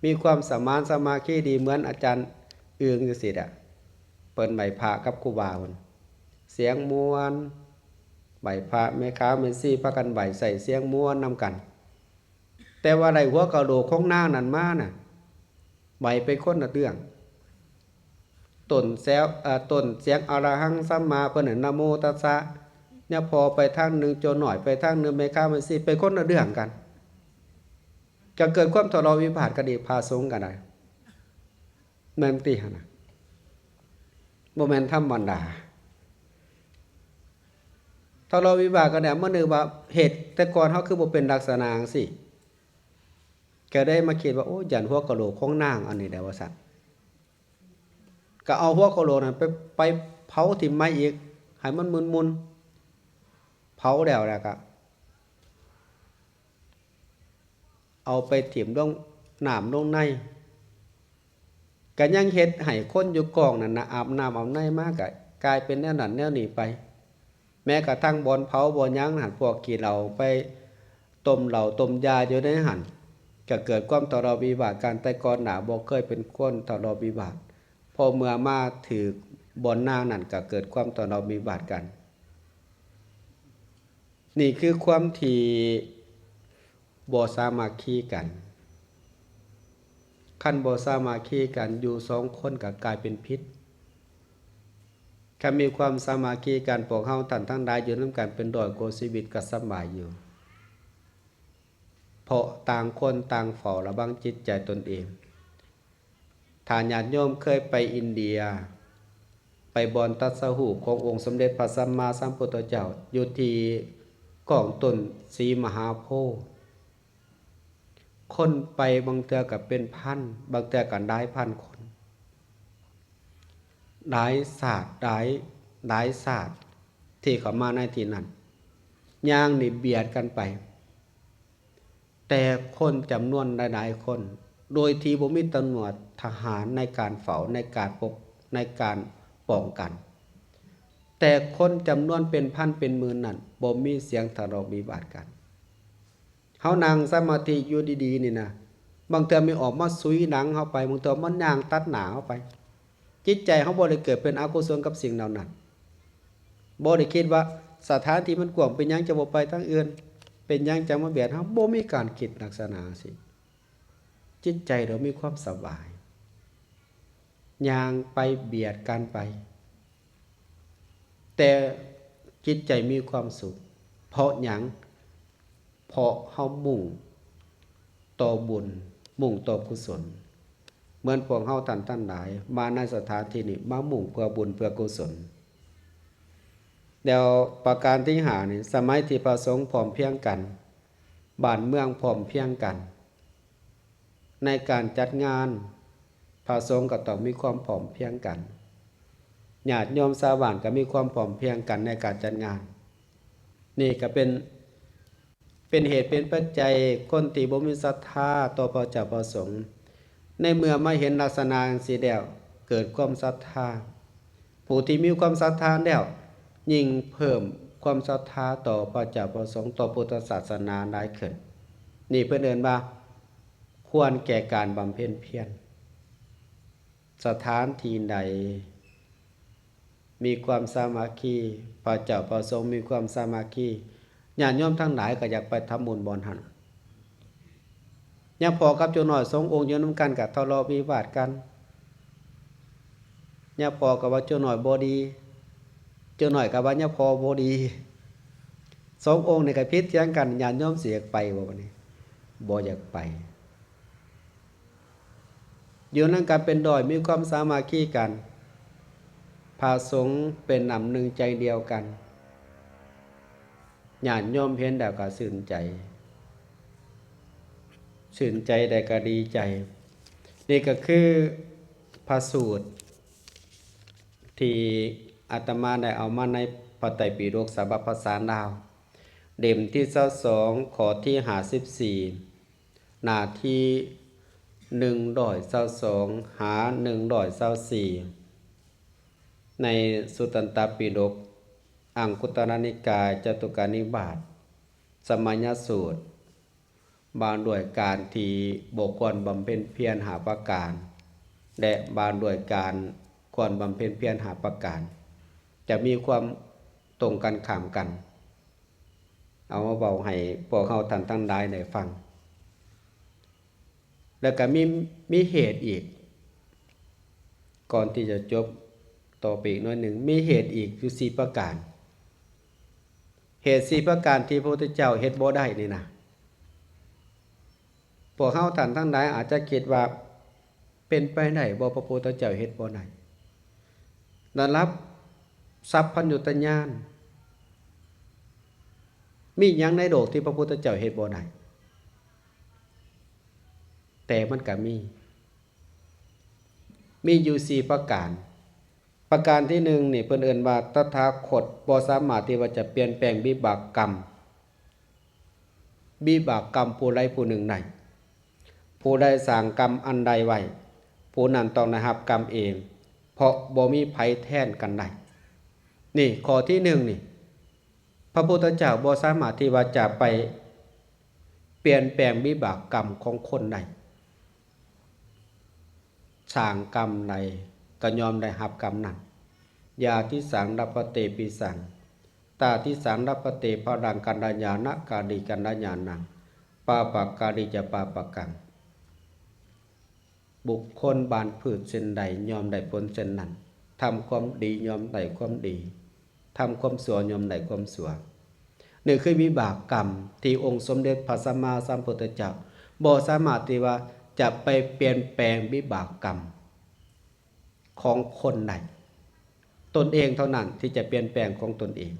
ມີຄວາມສະໝານສາມັກຄີດີ ເໝືອນອາຈານອຶ່ງຈັ່ງຊີ້ແຫຼະ ເພິ່ນໄຫວ້ພະກັບຄູບາເພິ່ນ ສຽງມ່ວນ ໄຫວ້ພະ ແມ່ຂາວແມ່ຊີພາກັນໄຫວ້ໃສ່ສຽງມ່ວນນຳກັນ ແຕ່ວ່າໄດ້ຫົວກະໂຫຼກຂອງນາງນັ້ນມານະ ໄຫວ້ໄປຄົນລະເລື່ອງ ຕົ້ນແຊວ ເອີ ຕົ້ນສຽງອະລະຫັງສຳມາ ເພິ່ນນະ ນະໂມຕັດສະ ຍາພໍ່ໄປທາງໜຶ່ງ ໂຈນ້ອຍໄປທາງໜຶ່ງ ແມ່ຂາວແມ່ຊີໄປຄົນລະເລື່ອງກັນ ກໍເກີດຄວາມທະເລາະວິວາດກັນອີກ ພະສົງກໍໄດ້ ແມ່ນຕິຫັ້ນນະ ບໍ່ແມ່ນທຳມະດາ ທະເລາະວິວາດກັນແລ້ວ ມານຶກວ່າເຫດແຕ່ກ່ອນເຮົາຄືບໍ່ເປັນລັກສະນະຈັ່ງຊີ້ ກໍໄດ້ມາຄິດວ່າ ໂອ້ ຢ້ານຫົວກະໂຫຼກຂອງນາງອັນນີ້ແຫຼະວ່າຊັ້ນ ກໍເອົາຫົວກະໂຫຼກນັ້ນໄປ ໄປເຜົາຖິ້ມໃໝ່ອີກ ໃຫ້ມັນໝຸ່ນໆ ເຜົາແລ້ວ ແລ້ວກໍເອົາໄປຖິ້ມລົງນ້ຳລົງໃນ ກໍຍັງເຮັດໃຫ້ຄົນຢູ່ກອງນັ້ນນະ ອາບນ້ຳອາບໃນມາ ກໍກາຍເປັນແນວນັ້ນແນວນີ້ໄປ ແມ້ກະທັ່ງບ່ອນເຜົາບ່ອນຫຍັງຫັ້ນ ພວກຂີ້ເຫຼົ້າໄປຕົ້ມເຫຼົ້າຕົ້ມຢາຢູ່ໃນຫັ້ນ ກໍເກີດຄວາມທະເລາະວິວາດກັນ ແຕ່ກ່ອນໜ້າບໍ່ເຄີຍເປັນຄົນທະເລາະວິວາດ ພໍເມື່ອມາຖືກບ່ອນນາງນັ້ນ ກໍເກີດຄວາມທະເລາະວິວາດກັນ ນີ້ຄືຄວາມທີ່ ບໍ່ສາມັກຄີກັນ ຄັນບໍ່ສາມັກຄີກັນ ຢູ່ສອງຄົນກໍກາຍເປັນຜິດ ຄັນມີຄວາມສາມັກຄີກັນ ພວກເຮົາທ່ານທັງຫຼາຍຢູ່ນຳກັນເປັນຮ້ອຍກວ່າຊີວິດກໍສະບາຍຢູ່ ເພາະຕ່າງຄົນຕ່າງເຝົ້າລະວັງຈິດໃຈຕົນເອງ ຖ້າຍາດໂຍມເຄີຍໄປອິນເດຍ ໄປບ່ອນຕັດສະຮູ້ຂອງອົງສົມເດັດພະສຳມາສຳພຸດທະເຈົ້າ ຢູ່ທີ່ກອງຕົ້ນສີມະຫາໂພ ຄົນໄປບາງເທື່ອກໍເປັນພັນ, ບາງເທື່ອກໍຫຼາຍພັນຄົນ, ຫຼາຍຊາດ, ຫຼາຍ, ຫຼາຍຊາດທີ່ເຂົ້າມາໃນທີ່ນັ້ນ, ຍ່າງນີ້ບຽດກັນໄປ. ແຕ່ຄົນຈຳນວນຫຼາຍໆຄົນ ໂດຍທີ່ບໍ່ມີຕຳຫຼວດທະຫານໃນການເຝົ້າ, ໃນການປົກ, ໃນການປ້ອງກັນ, ແຕ່ຄົນຈຳນວນເປັນພັນເປັນໝື່ນນັ້ນ ບໍ່ມີສຽງທະເລາະວິວາດກັນ. ເຮົານັ່ງສະມາທິຢູ່ດີໆນີ້ນະ, ບາງເທື່ອມັນອອກມາສຸຍຫຼັງເຮົາໄປ, ບາງເທື່ອມັນຍ່າງຕັດໜ້າເຮົາໄປ. ຈິດໃຈເຮົາບໍ່ໄດ້ເກີດເປັນອະກຸສົນກັບສິ່ງເຫຼົ່ານັ້ນ, ບໍ່ໄດ້ຄິດວ່າສະຖານທີ່ມັນກວ້າງ, ເປັນຫຍັງຈະບໍ່ໄປທາງອື່ນ, ເປັນຫຍັງຈະມາບຽດເຮົາ, ບໍ່ມີການຄິດລັກສະນະຈັ່ງຊີ້. ຈິດໃຈເຮົາມີຄວາມສະບາຍ, ຍ່າງໄປບຽດກັນໄປ, ແຕ່ຈິດໃຈມີຄວາມສຸກ. ເພາະຫຍັງ? ເພາະເຮົາມຸ່ງຕໍ່ບຸນ, ມຸ່ງຕໍ່ກຸສົນ. ເໝືອນພວກເຮົາທ່ານທັງຫຼາຍມາໃນສະຖານທີ່ນີ້ ມາມຸ່ງເພື່ອບຸນເພື່ອກຸສົນ. ແລ້ວປະການທີຫ້ານີ້, ສະໄໝທີ່ພະສົງພ້ອມພຽງກັນ, ບ້ານເມືອງພ້ອມພຽງກັນ, ໃນການຈັດງານ, ພະສົງກໍຕ້ອງມີຄວາມພ້ອມພຽງກັນ, ຍາດໂຍມຊາວບ້ານກໍມີຄວາມພ້ອມພຽງກັນໃນການຈັດງານ. ນີ້ກໍເປັນ ເປັນເຫດເປັນປັດໄຈ ຄົນທີ່ບໍ່ມີສັດທາຕໍ່ພະເຈົ້າພະສົງ, ໃນເມື່ອມາເຫັນລັກສະນະຈັ່ງຊີ້ແລ້ວ ເກີດຄວາມສັດທາ. ຜູ້ທີ່ມີຄວາມສັດທາແລ້ວ ຍິ່ງເພີ່ມຄວາມສັດທາຕໍ່ພະເຈົ້າພະສົງ, ຕໍ່ພຸດທະສາສະໜາຫຼາຍຂຶ້ນ. ນີ້ເພິ່ນເອີ້ນວ່າ ຄວນແກ່ການບຳເພັນພຽນ. ສະຖານທີ່ໃດມີຄວາມສາມັກຄີ, ພະເຈົ້າພະສົງມີຄວາມສາມັກຄີ, ຍາດໂຍມທັງຫຼາຍກໍຢາກໄປທຳບຸນບ່ອນຫັ້ນ. ຍາພໍ່ກັບໂຈນ້ອຍສອງອົງຢູ່ນຳກັນກໍທະເລາະວິວາດກັນ, ຍາພໍ່ກໍວ່າໂຈນ້ອຍບໍ່ດີ, ໂຈນ້ອຍກໍວ່າຍາພໍ່ບໍ່ດີ. ສອງອົງນີ້ກໍຜິດຖຽງກັນ, ຍາດໂຍມຊິຢາກໄປບໍ່ບັດນີ້? ບໍ່ຢາກໄປ. ຢູ່ນຳກັນເປັນຮ້ອຍ, ມີຄວາມສາມັກຄີກັນ, ພະສົງເປັນນ້ຳໜຶ່ງໃຈດຽວກັນ, ຍາດໂຍມເຫັນແລ້ວກໍຊື່ນໃຈ, ຊື່ນໃຈແລ້ວກໍດີໃຈ. ນີ້ກໍຄືພະສູດທີ່ອາດຕະມາໄດ້ເອົາມາໃນພະໄຕປິດົກສະບັບພາສາລາວ ເຫຼັ້ມທີຊາວສອງ ຂໍ້ທີຫ້າສິບສີ່ ໜ້າທີໜຶ່ງຮ້ອຍຊາວສອງຫາໜຶ່ງຮ້ອຍຊາວສີ່ ໃນສຸຕັນຕະປິດົກ ອັງຄຸດຕະລະນິກາຍ ຈະຕຸການິບາດ ສະໄໝຍະສູດ ວ່າດ້ວຍການທີ່ບໍ່ຄວນບຳເພັນພຽນຫ້າປະການ ແລະ ວ່າດ້ວຍການຄວນບຳເພັນພຽນຫ້າປະການ ຈະມີຄວາມຕົງກັນຂ້າມກັນ. ເອົາມາເວົ້າໃຫ້ພວກເຮົາທ່ານທັງຫຼາຍໄດ້ຟັງ. ແລ້ວກໍມີ ມີເຫດອີກ, ກ່ອນທີ່ຈະຈົບຕໍ່ໄປອີກໜ້ອຍໜຶ່ງ, ມີເຫດອີກຢູ່ສີ່ປະການ. ເຫດສີ່ປະການທີ່ພະພຸດທະເຈົ້າເຮັດບໍ່ໄດ້ນີ້ນະ, ພວກເຮົາທ່ານທັງຫຼາຍອາດຈະຄິດວ່າ ເປັນໄປໄດ້ບໍ່ ພະພຸດທະເຈົ້າເຮັດບໍ່ໄດ້? ລະດັບສັບພັນຍຸດຕະຍານ ມີຫຍັງໃນໂລກທີ່ພະພຸດທະເຈົ້າເຮັດບໍ່ໄດ້? ແຕ່ມັນກໍມີ, ມີຢູ່ສີ່ປະການ. ປະການທີໜຶ່ງນີ້ ເພິ່ນເອີ້ນວ່າ ຕະຖາຄົດບໍ່ສາມາດທີ່ວ່າຈະປ່ຽນແປງວິບາກກຳ ວິບາກກຳຜູ້ໃດຜູ້ໜຶ່ງໄດ້. ຜູ້ໃດສ້າງກຳອັນໃດໄວ້ ຜູ້ນັ້ນຕ້ອງໄດ້ຮັບກຳເອງ, ເພາະບໍ່ມີໃຜແທນກັນໄດ້. ນີ້ ຂໍ້ທີໜຶ່ງນີ້ ພະພຸດທະເຈົ້າບໍ່ສາມາດທີ່ວ່າຈະໄປປ່ຽນແປງວິບາກກຳຂອງຄົນໄດ້. ສ້າງກຳໃດກໍຍ່ອມໄດ້ຮັບກຳນັ້ນ. ຢາຕິສັງ ລະພັນເຕ ປິສັງ, ຕາທິສັງ ລະພັນເຕ ພະລັງ ກັນລະຍານະກາລີ ກັນລະຍານັງ, ປາປະກາລີ ຈະ ປາປະກັງ. ບຸກຄົນບານພືດເຊັ່ນໃດ ຍ່ອມໄດ້ຜົນເຊັ່ນນັ້ນ. ທຳຄວາມດີ ຍ່ອມໄດ້ຄວາມດີ. ທຳຄວາມຊົ່ວ ຍ່ອມໄດ້ຄວາມຊົ່ວ. ນີ້ຄືວິບາກກຳທີ່ອົງສົມເດັດພະສຳມາສຳພຸດທະເຈົ້າບໍ່ສາມາດທີ່ວ່າຈະໄປປ່ຽນແປງວິບາກກຳຂອງຄົນໄດ້. ຕົນເອງເທົ່ານັ້ນທີ່ຈະປ່ຽນແປງຂອງຕົນເອງ.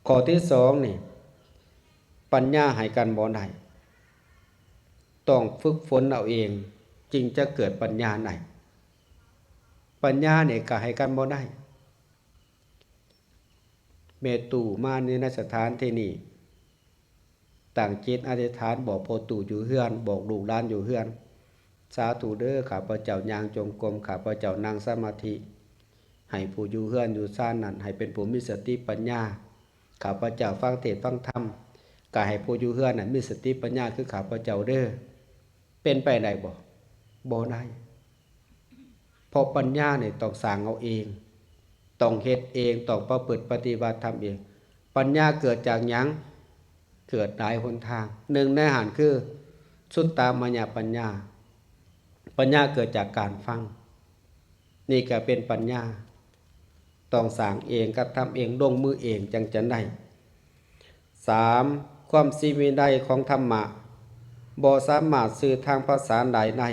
ຂໍ້ທີສອງນີ້ ປັນຍາໃຫ້ກັນບໍ່ໄດ້, ຕ້ອງຝຶກຝົນເອົາເອງ ຈຶ່ງຈະເກີດປັນຍາໄດ້. ປັນຍານີ້ກໍໃຫ້ກັນບໍ່ໄດ້. ແມ່ຕູ້ມາໃນສະຖານທີ່ນີ້, ຕັ້ງຈິດອະທິຖານບອກພໍ່ຕູ້ຢູ່ເຮືອນ, ບອກລູກຫຼານຢູ່ເຮືອນ, ສາທຸເດີ້, ຂ້າພະເຈົ້າຍ່າງຈົງກົມ, ຂ້າພະເຈົ້ານັ່ງສະມາທິ, ໃຫ້ຜູ້ຢູ່ເຮືອນຢູ່ຊານນັ້ນໃຫ້ເປັນຜູ້ມີສະຕິປັນຍາ. ຂ້າພະເຈົ້າຟັງເທດຟັງທຳ, ກໍໃຫ້ຜູ້ຢູ່ເຮືອນນັ້ນມີສະຕິປັນຍາຄືຂ້າພະເຈົ້າເດີ້. ເປັນໄປໄດ້ບໍ່? ບໍ່ໄດ້. ເພາະປັນຍານີ້ຕ້ອງສ້າງເອົາເອງ, ຕ້ອງເຮັດເອງ, ຕ້ອງປະພຶດປະຕິບັດທຳເອງ. ປັນຍາເກີດຈາກຫຍັງ? ເກີດຫຼາຍຫົນທາງ. ໜຶ່ງໃນຫັ້ນຄື ສຸດຕາມະຍະປັນຍາ. ປັນຍາເກີດຈາກການຟັງ. ນີ້ກໍເປັນປັນຍາ. ຕ້ອງສ້າງເອງ, ກະທຳເອງ, ລົງມືເອງ ຈັ່ງຈະໄດ້. ສາມ, ຄວາມສີວິໄລຂອງທຳມະ ບໍ່ສາມາດສື່ທາງພາສາໃດໄດ້.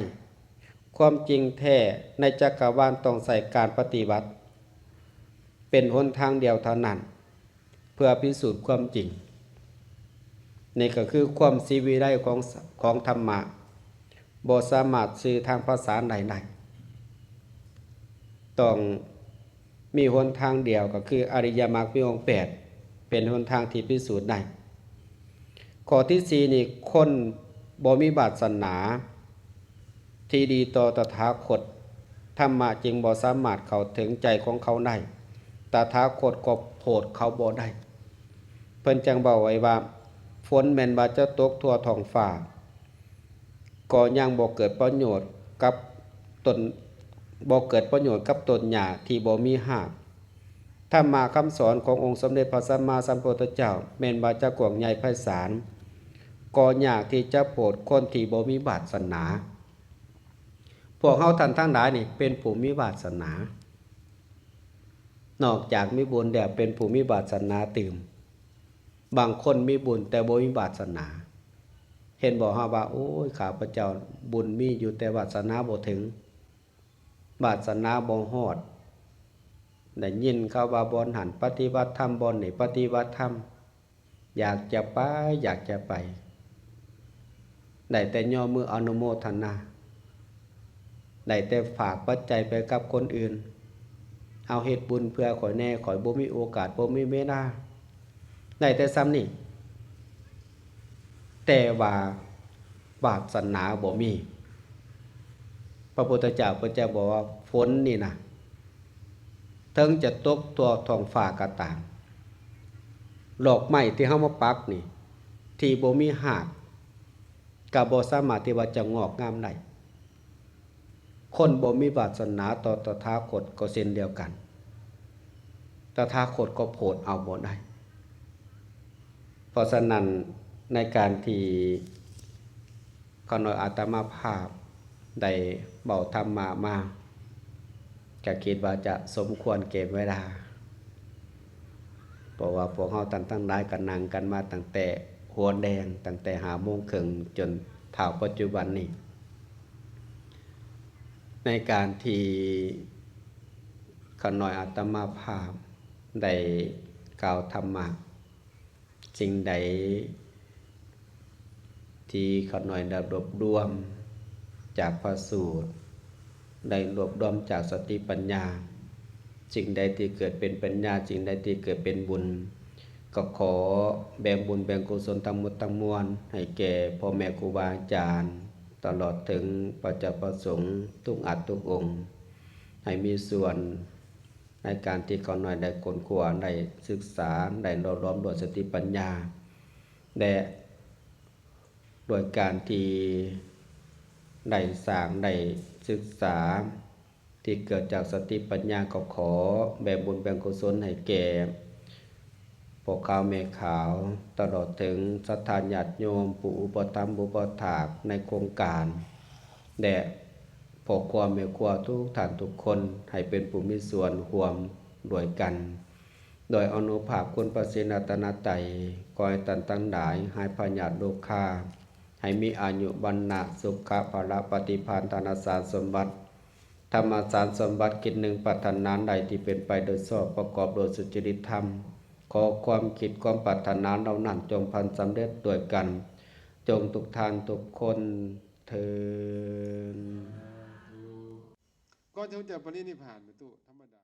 ຄວາມຈິງແທ້ໃນຈັກກະວານຕ້ອງໃຊ້ການປະຕິບັດ ເປັນຫົນທາງດຽວເທົ່ານັ້ນ ເພື່ອພິສູດຄວາມຈິງ. ນີ້ກໍຄືຄວາມສີວິໄລຂອງ, ຂອງທຳມະ ບໍ່ສາມາດສື່ທາງພາສາໃດໄດ້. ຕ້ອງມີຫົນທາງດຽວ ກໍຄືອະລິຍະມັກມີອົງແປດ ເປັນຫົນທາງທີ່ພິສູດໄດ້. ຂໍ້ທີສີ່ນີ້, ຄົນບໍ່ມີວາສະໜາທີ່ດີຕໍ່ຕະຖາຄົດ, ທຳມະຈຶ່ງບໍ່ສາມາດເຂົ້າເຖິງໃຈຂອງເຂົາໄດ້. ຕະຖາຄົດກໍໂຜດເຂົາບໍ່ໄດ້. ເພິ່ນຈັ່ງເວົ້າໄວ້ວ່າ, ຝົນແມ່ນວ່າຈະຕົກທົ່ວທ້ອງຟ້າ, ກໍຍັງບໍ່ເກີດປະໂຫຍດກັບຕົ້ນ, ບໍ່ເກີດປະໂຫຍດກັບຕົ້ນຫຍ້າທີ່ບໍ່ມີຮາກ. ທຳມະຄຳສອນຂອງອົງສົມເດັດພະສຳມາສຳພຸດທະເຈົ້າ ແມ່ນວ່າຈະກວ້າງໃຫຍ່ໄພສານ, ກໍຍາກທີ່ຈະໂຜດຄົນທີ່ບໍ່ມີວາສະໜາ. ພວກເຮົາທ່ານທັງຫຼາຍນີ້ເປັນຜູ້ມີວາສະໜາ. ນອກຈາກມີບຸນແລ້ວ ເປັນຜູ້ມີວາສະໜາຕື່ມ. ບາງຄົນມີບຸນແຕ່ບໍ່ມີວາສະໜາ. ເຫັນບໍ່ເຮົາວ່າ, ໂອ້ຍ, ຂ້າພະເຈົ້າບຸນມີຢູ່ ແຕ່ວາສະໜາບໍ່ເຖິງ, ວາສະໜາບໍ່ຮອດ. ໄດ້ຍິນເຂົາວ່າບ່ອນຫັ້ນປະຕິບັດທຳ, ບ່ອນນີ້ປະຕິບັດທຳ. ຢາກຈະໄປ, ຢາກຈະໄປ. ໄດ້ແຕ່ຍໍມືອະນຸໂມທະນາ. ໄດ້ແຕ່ຝາກປັດໄຈໄປກັບຄົນອື່ນ. ເອົາເຮັດບຸນເພື່ອຂ້ອຍແດ່, ຂ້ອຍບໍ່ມີໂອກາດ, ບໍ່ມີເວລາ. ໄດ້ແຕ່ສ່ຳນີ້. ແຕ່ວ່າວາສະໜາບໍ່ມີ. ພະພຸດທະເຈົ້າເພິ່ນຈະບອກວ່າ ຝົນນີ້ນະ ເຖິງຈະຕົກທົ່ວທ້ອງຟ້າກໍຕາມ, ດອກໄມ້ທີ່ເຮົາມາປັກນີ້ ທີ່ບໍ່ມີຮາກ ກໍບໍ່ສາມາດທີ່ວ່າຈະງອກງາມໄດ້. ຄົນບໍ່ມີວາສະໜາຕໍ່ຕະຖາຄົດກໍເຊັ່ນດຽວກັນ. ຕະຖາຄົດກໍໂຜດເອົາບໍ່ໄດ້. ເພາະສະນັ້ນ, ໃນການທີ່ຂ້ານ້ອຍອາດຕະມາພາບໄດ້ເວົ້າທຳມະມາ, ກະຄິດວ່າຈະສົມຄວນແກ່ເວລາ, ເພາະວ່າພວກເຮົາທ່ານທັງຫຼາຍກໍນັ່ງກັນມາຕັ້ງແຕ່ຫົວແດງ, ຕັ້ງແຕ່ຫ້າໂມງເຄິ່ງ ຈົນເທົ່າປັດຈຸບັນນີ້. ໃນການທີ່ຂ້ານ້ອຍອາດຕະມາພາບໄດ້ກ່າວທຳມະ, ສິ່ງໃດທີ່ຂ້ານ້ອຍໄດ້ລວບລວມຈາກພະສູດ, ໄດ້ລວບລວມຈາກສະຕິປັນຍາ, ສິ່ງໃດທີ່ເກີດເປັນປັນຍາ, ສິ່ງໃດທີ່ເກີດເປັນບຸນ, ກໍຂໍແບ່ງບຸນແບ່ງກຸສົນທັງໝົດທັງມວນ ໃຫ້ແກ່ພໍ່ແມ່ຄູບາອາຈານ, ຕະຫຼອດເຖິງພະເຈົ້າພະສົງທຸກອາດທຸກອົງ, ໃຫ້ມີສ່ວນ ໃນການທີ່ຂ້ານ້ອຍໄດ້ຄົ້ນຄວ້າ, ໄດ້ສຶກສາ, ໄດ້ລວບລວມດ້ວຍສະຕິປັນຍາ ແລະ ດ້ວຍການທີ່ໄດ້ສ້າງ, ໄດ້ສຶກສາ ທີ່ເກີດຈາກສະຕິປັນຍາ, ກໍຂໍແບ່ງບຸນແບ່ງກຸສົນໃຫ້ແກ່ພໍ່ຂາວແມ່ຂາວ, ຕະຫຼອດເຖິງສັດທາຍາດໂຍມ, ຜູ້ອຸປະຖຳອຸປະຖາກໃນໂຄງການ ແລະ ພໍ່ຄົວແມ່ຄົວທຸກທ່ານທຸກຄົນ ໃຫ້ເປັນຜູ້ມີສ່ວນຮ່ວມດ້ວຍກັນ ດ້ວຍອານຸພາບຄຸນພະສີລັດຕະນະໄຕ, ຂໍໃຫ້ທ່ານທັງຫຼາຍຫາຍພະຍາດໂລຄາ, ໃຫ້ມີອາຍຸວັນນະສຸຂະພະລະປະຕິພານທານະສານສົມບັດ, ທຳມະສານສົມບັດ ຄິດໜຶ່ງປາດຖະໜາອັນໃດທີ່ເປັນໄປໂດຍຊອບ ປະກອບດ້ວຍສຸຈະລິດທຳ, ຂໍຄວາມຄິດຄວາມປາດຖະໜາເຫຼົ່ານັ້ນ ຈົ່ງພັນສຳເລັດດ້ວຍກັນ ຈົ່ງທຸກທ່ານທຸກຄົນເທີ້ນ. ກ່ອນຈະຮູ້ຈັກປະລິນິບພານ ແມ່ຕູ້ ທຳມະດາ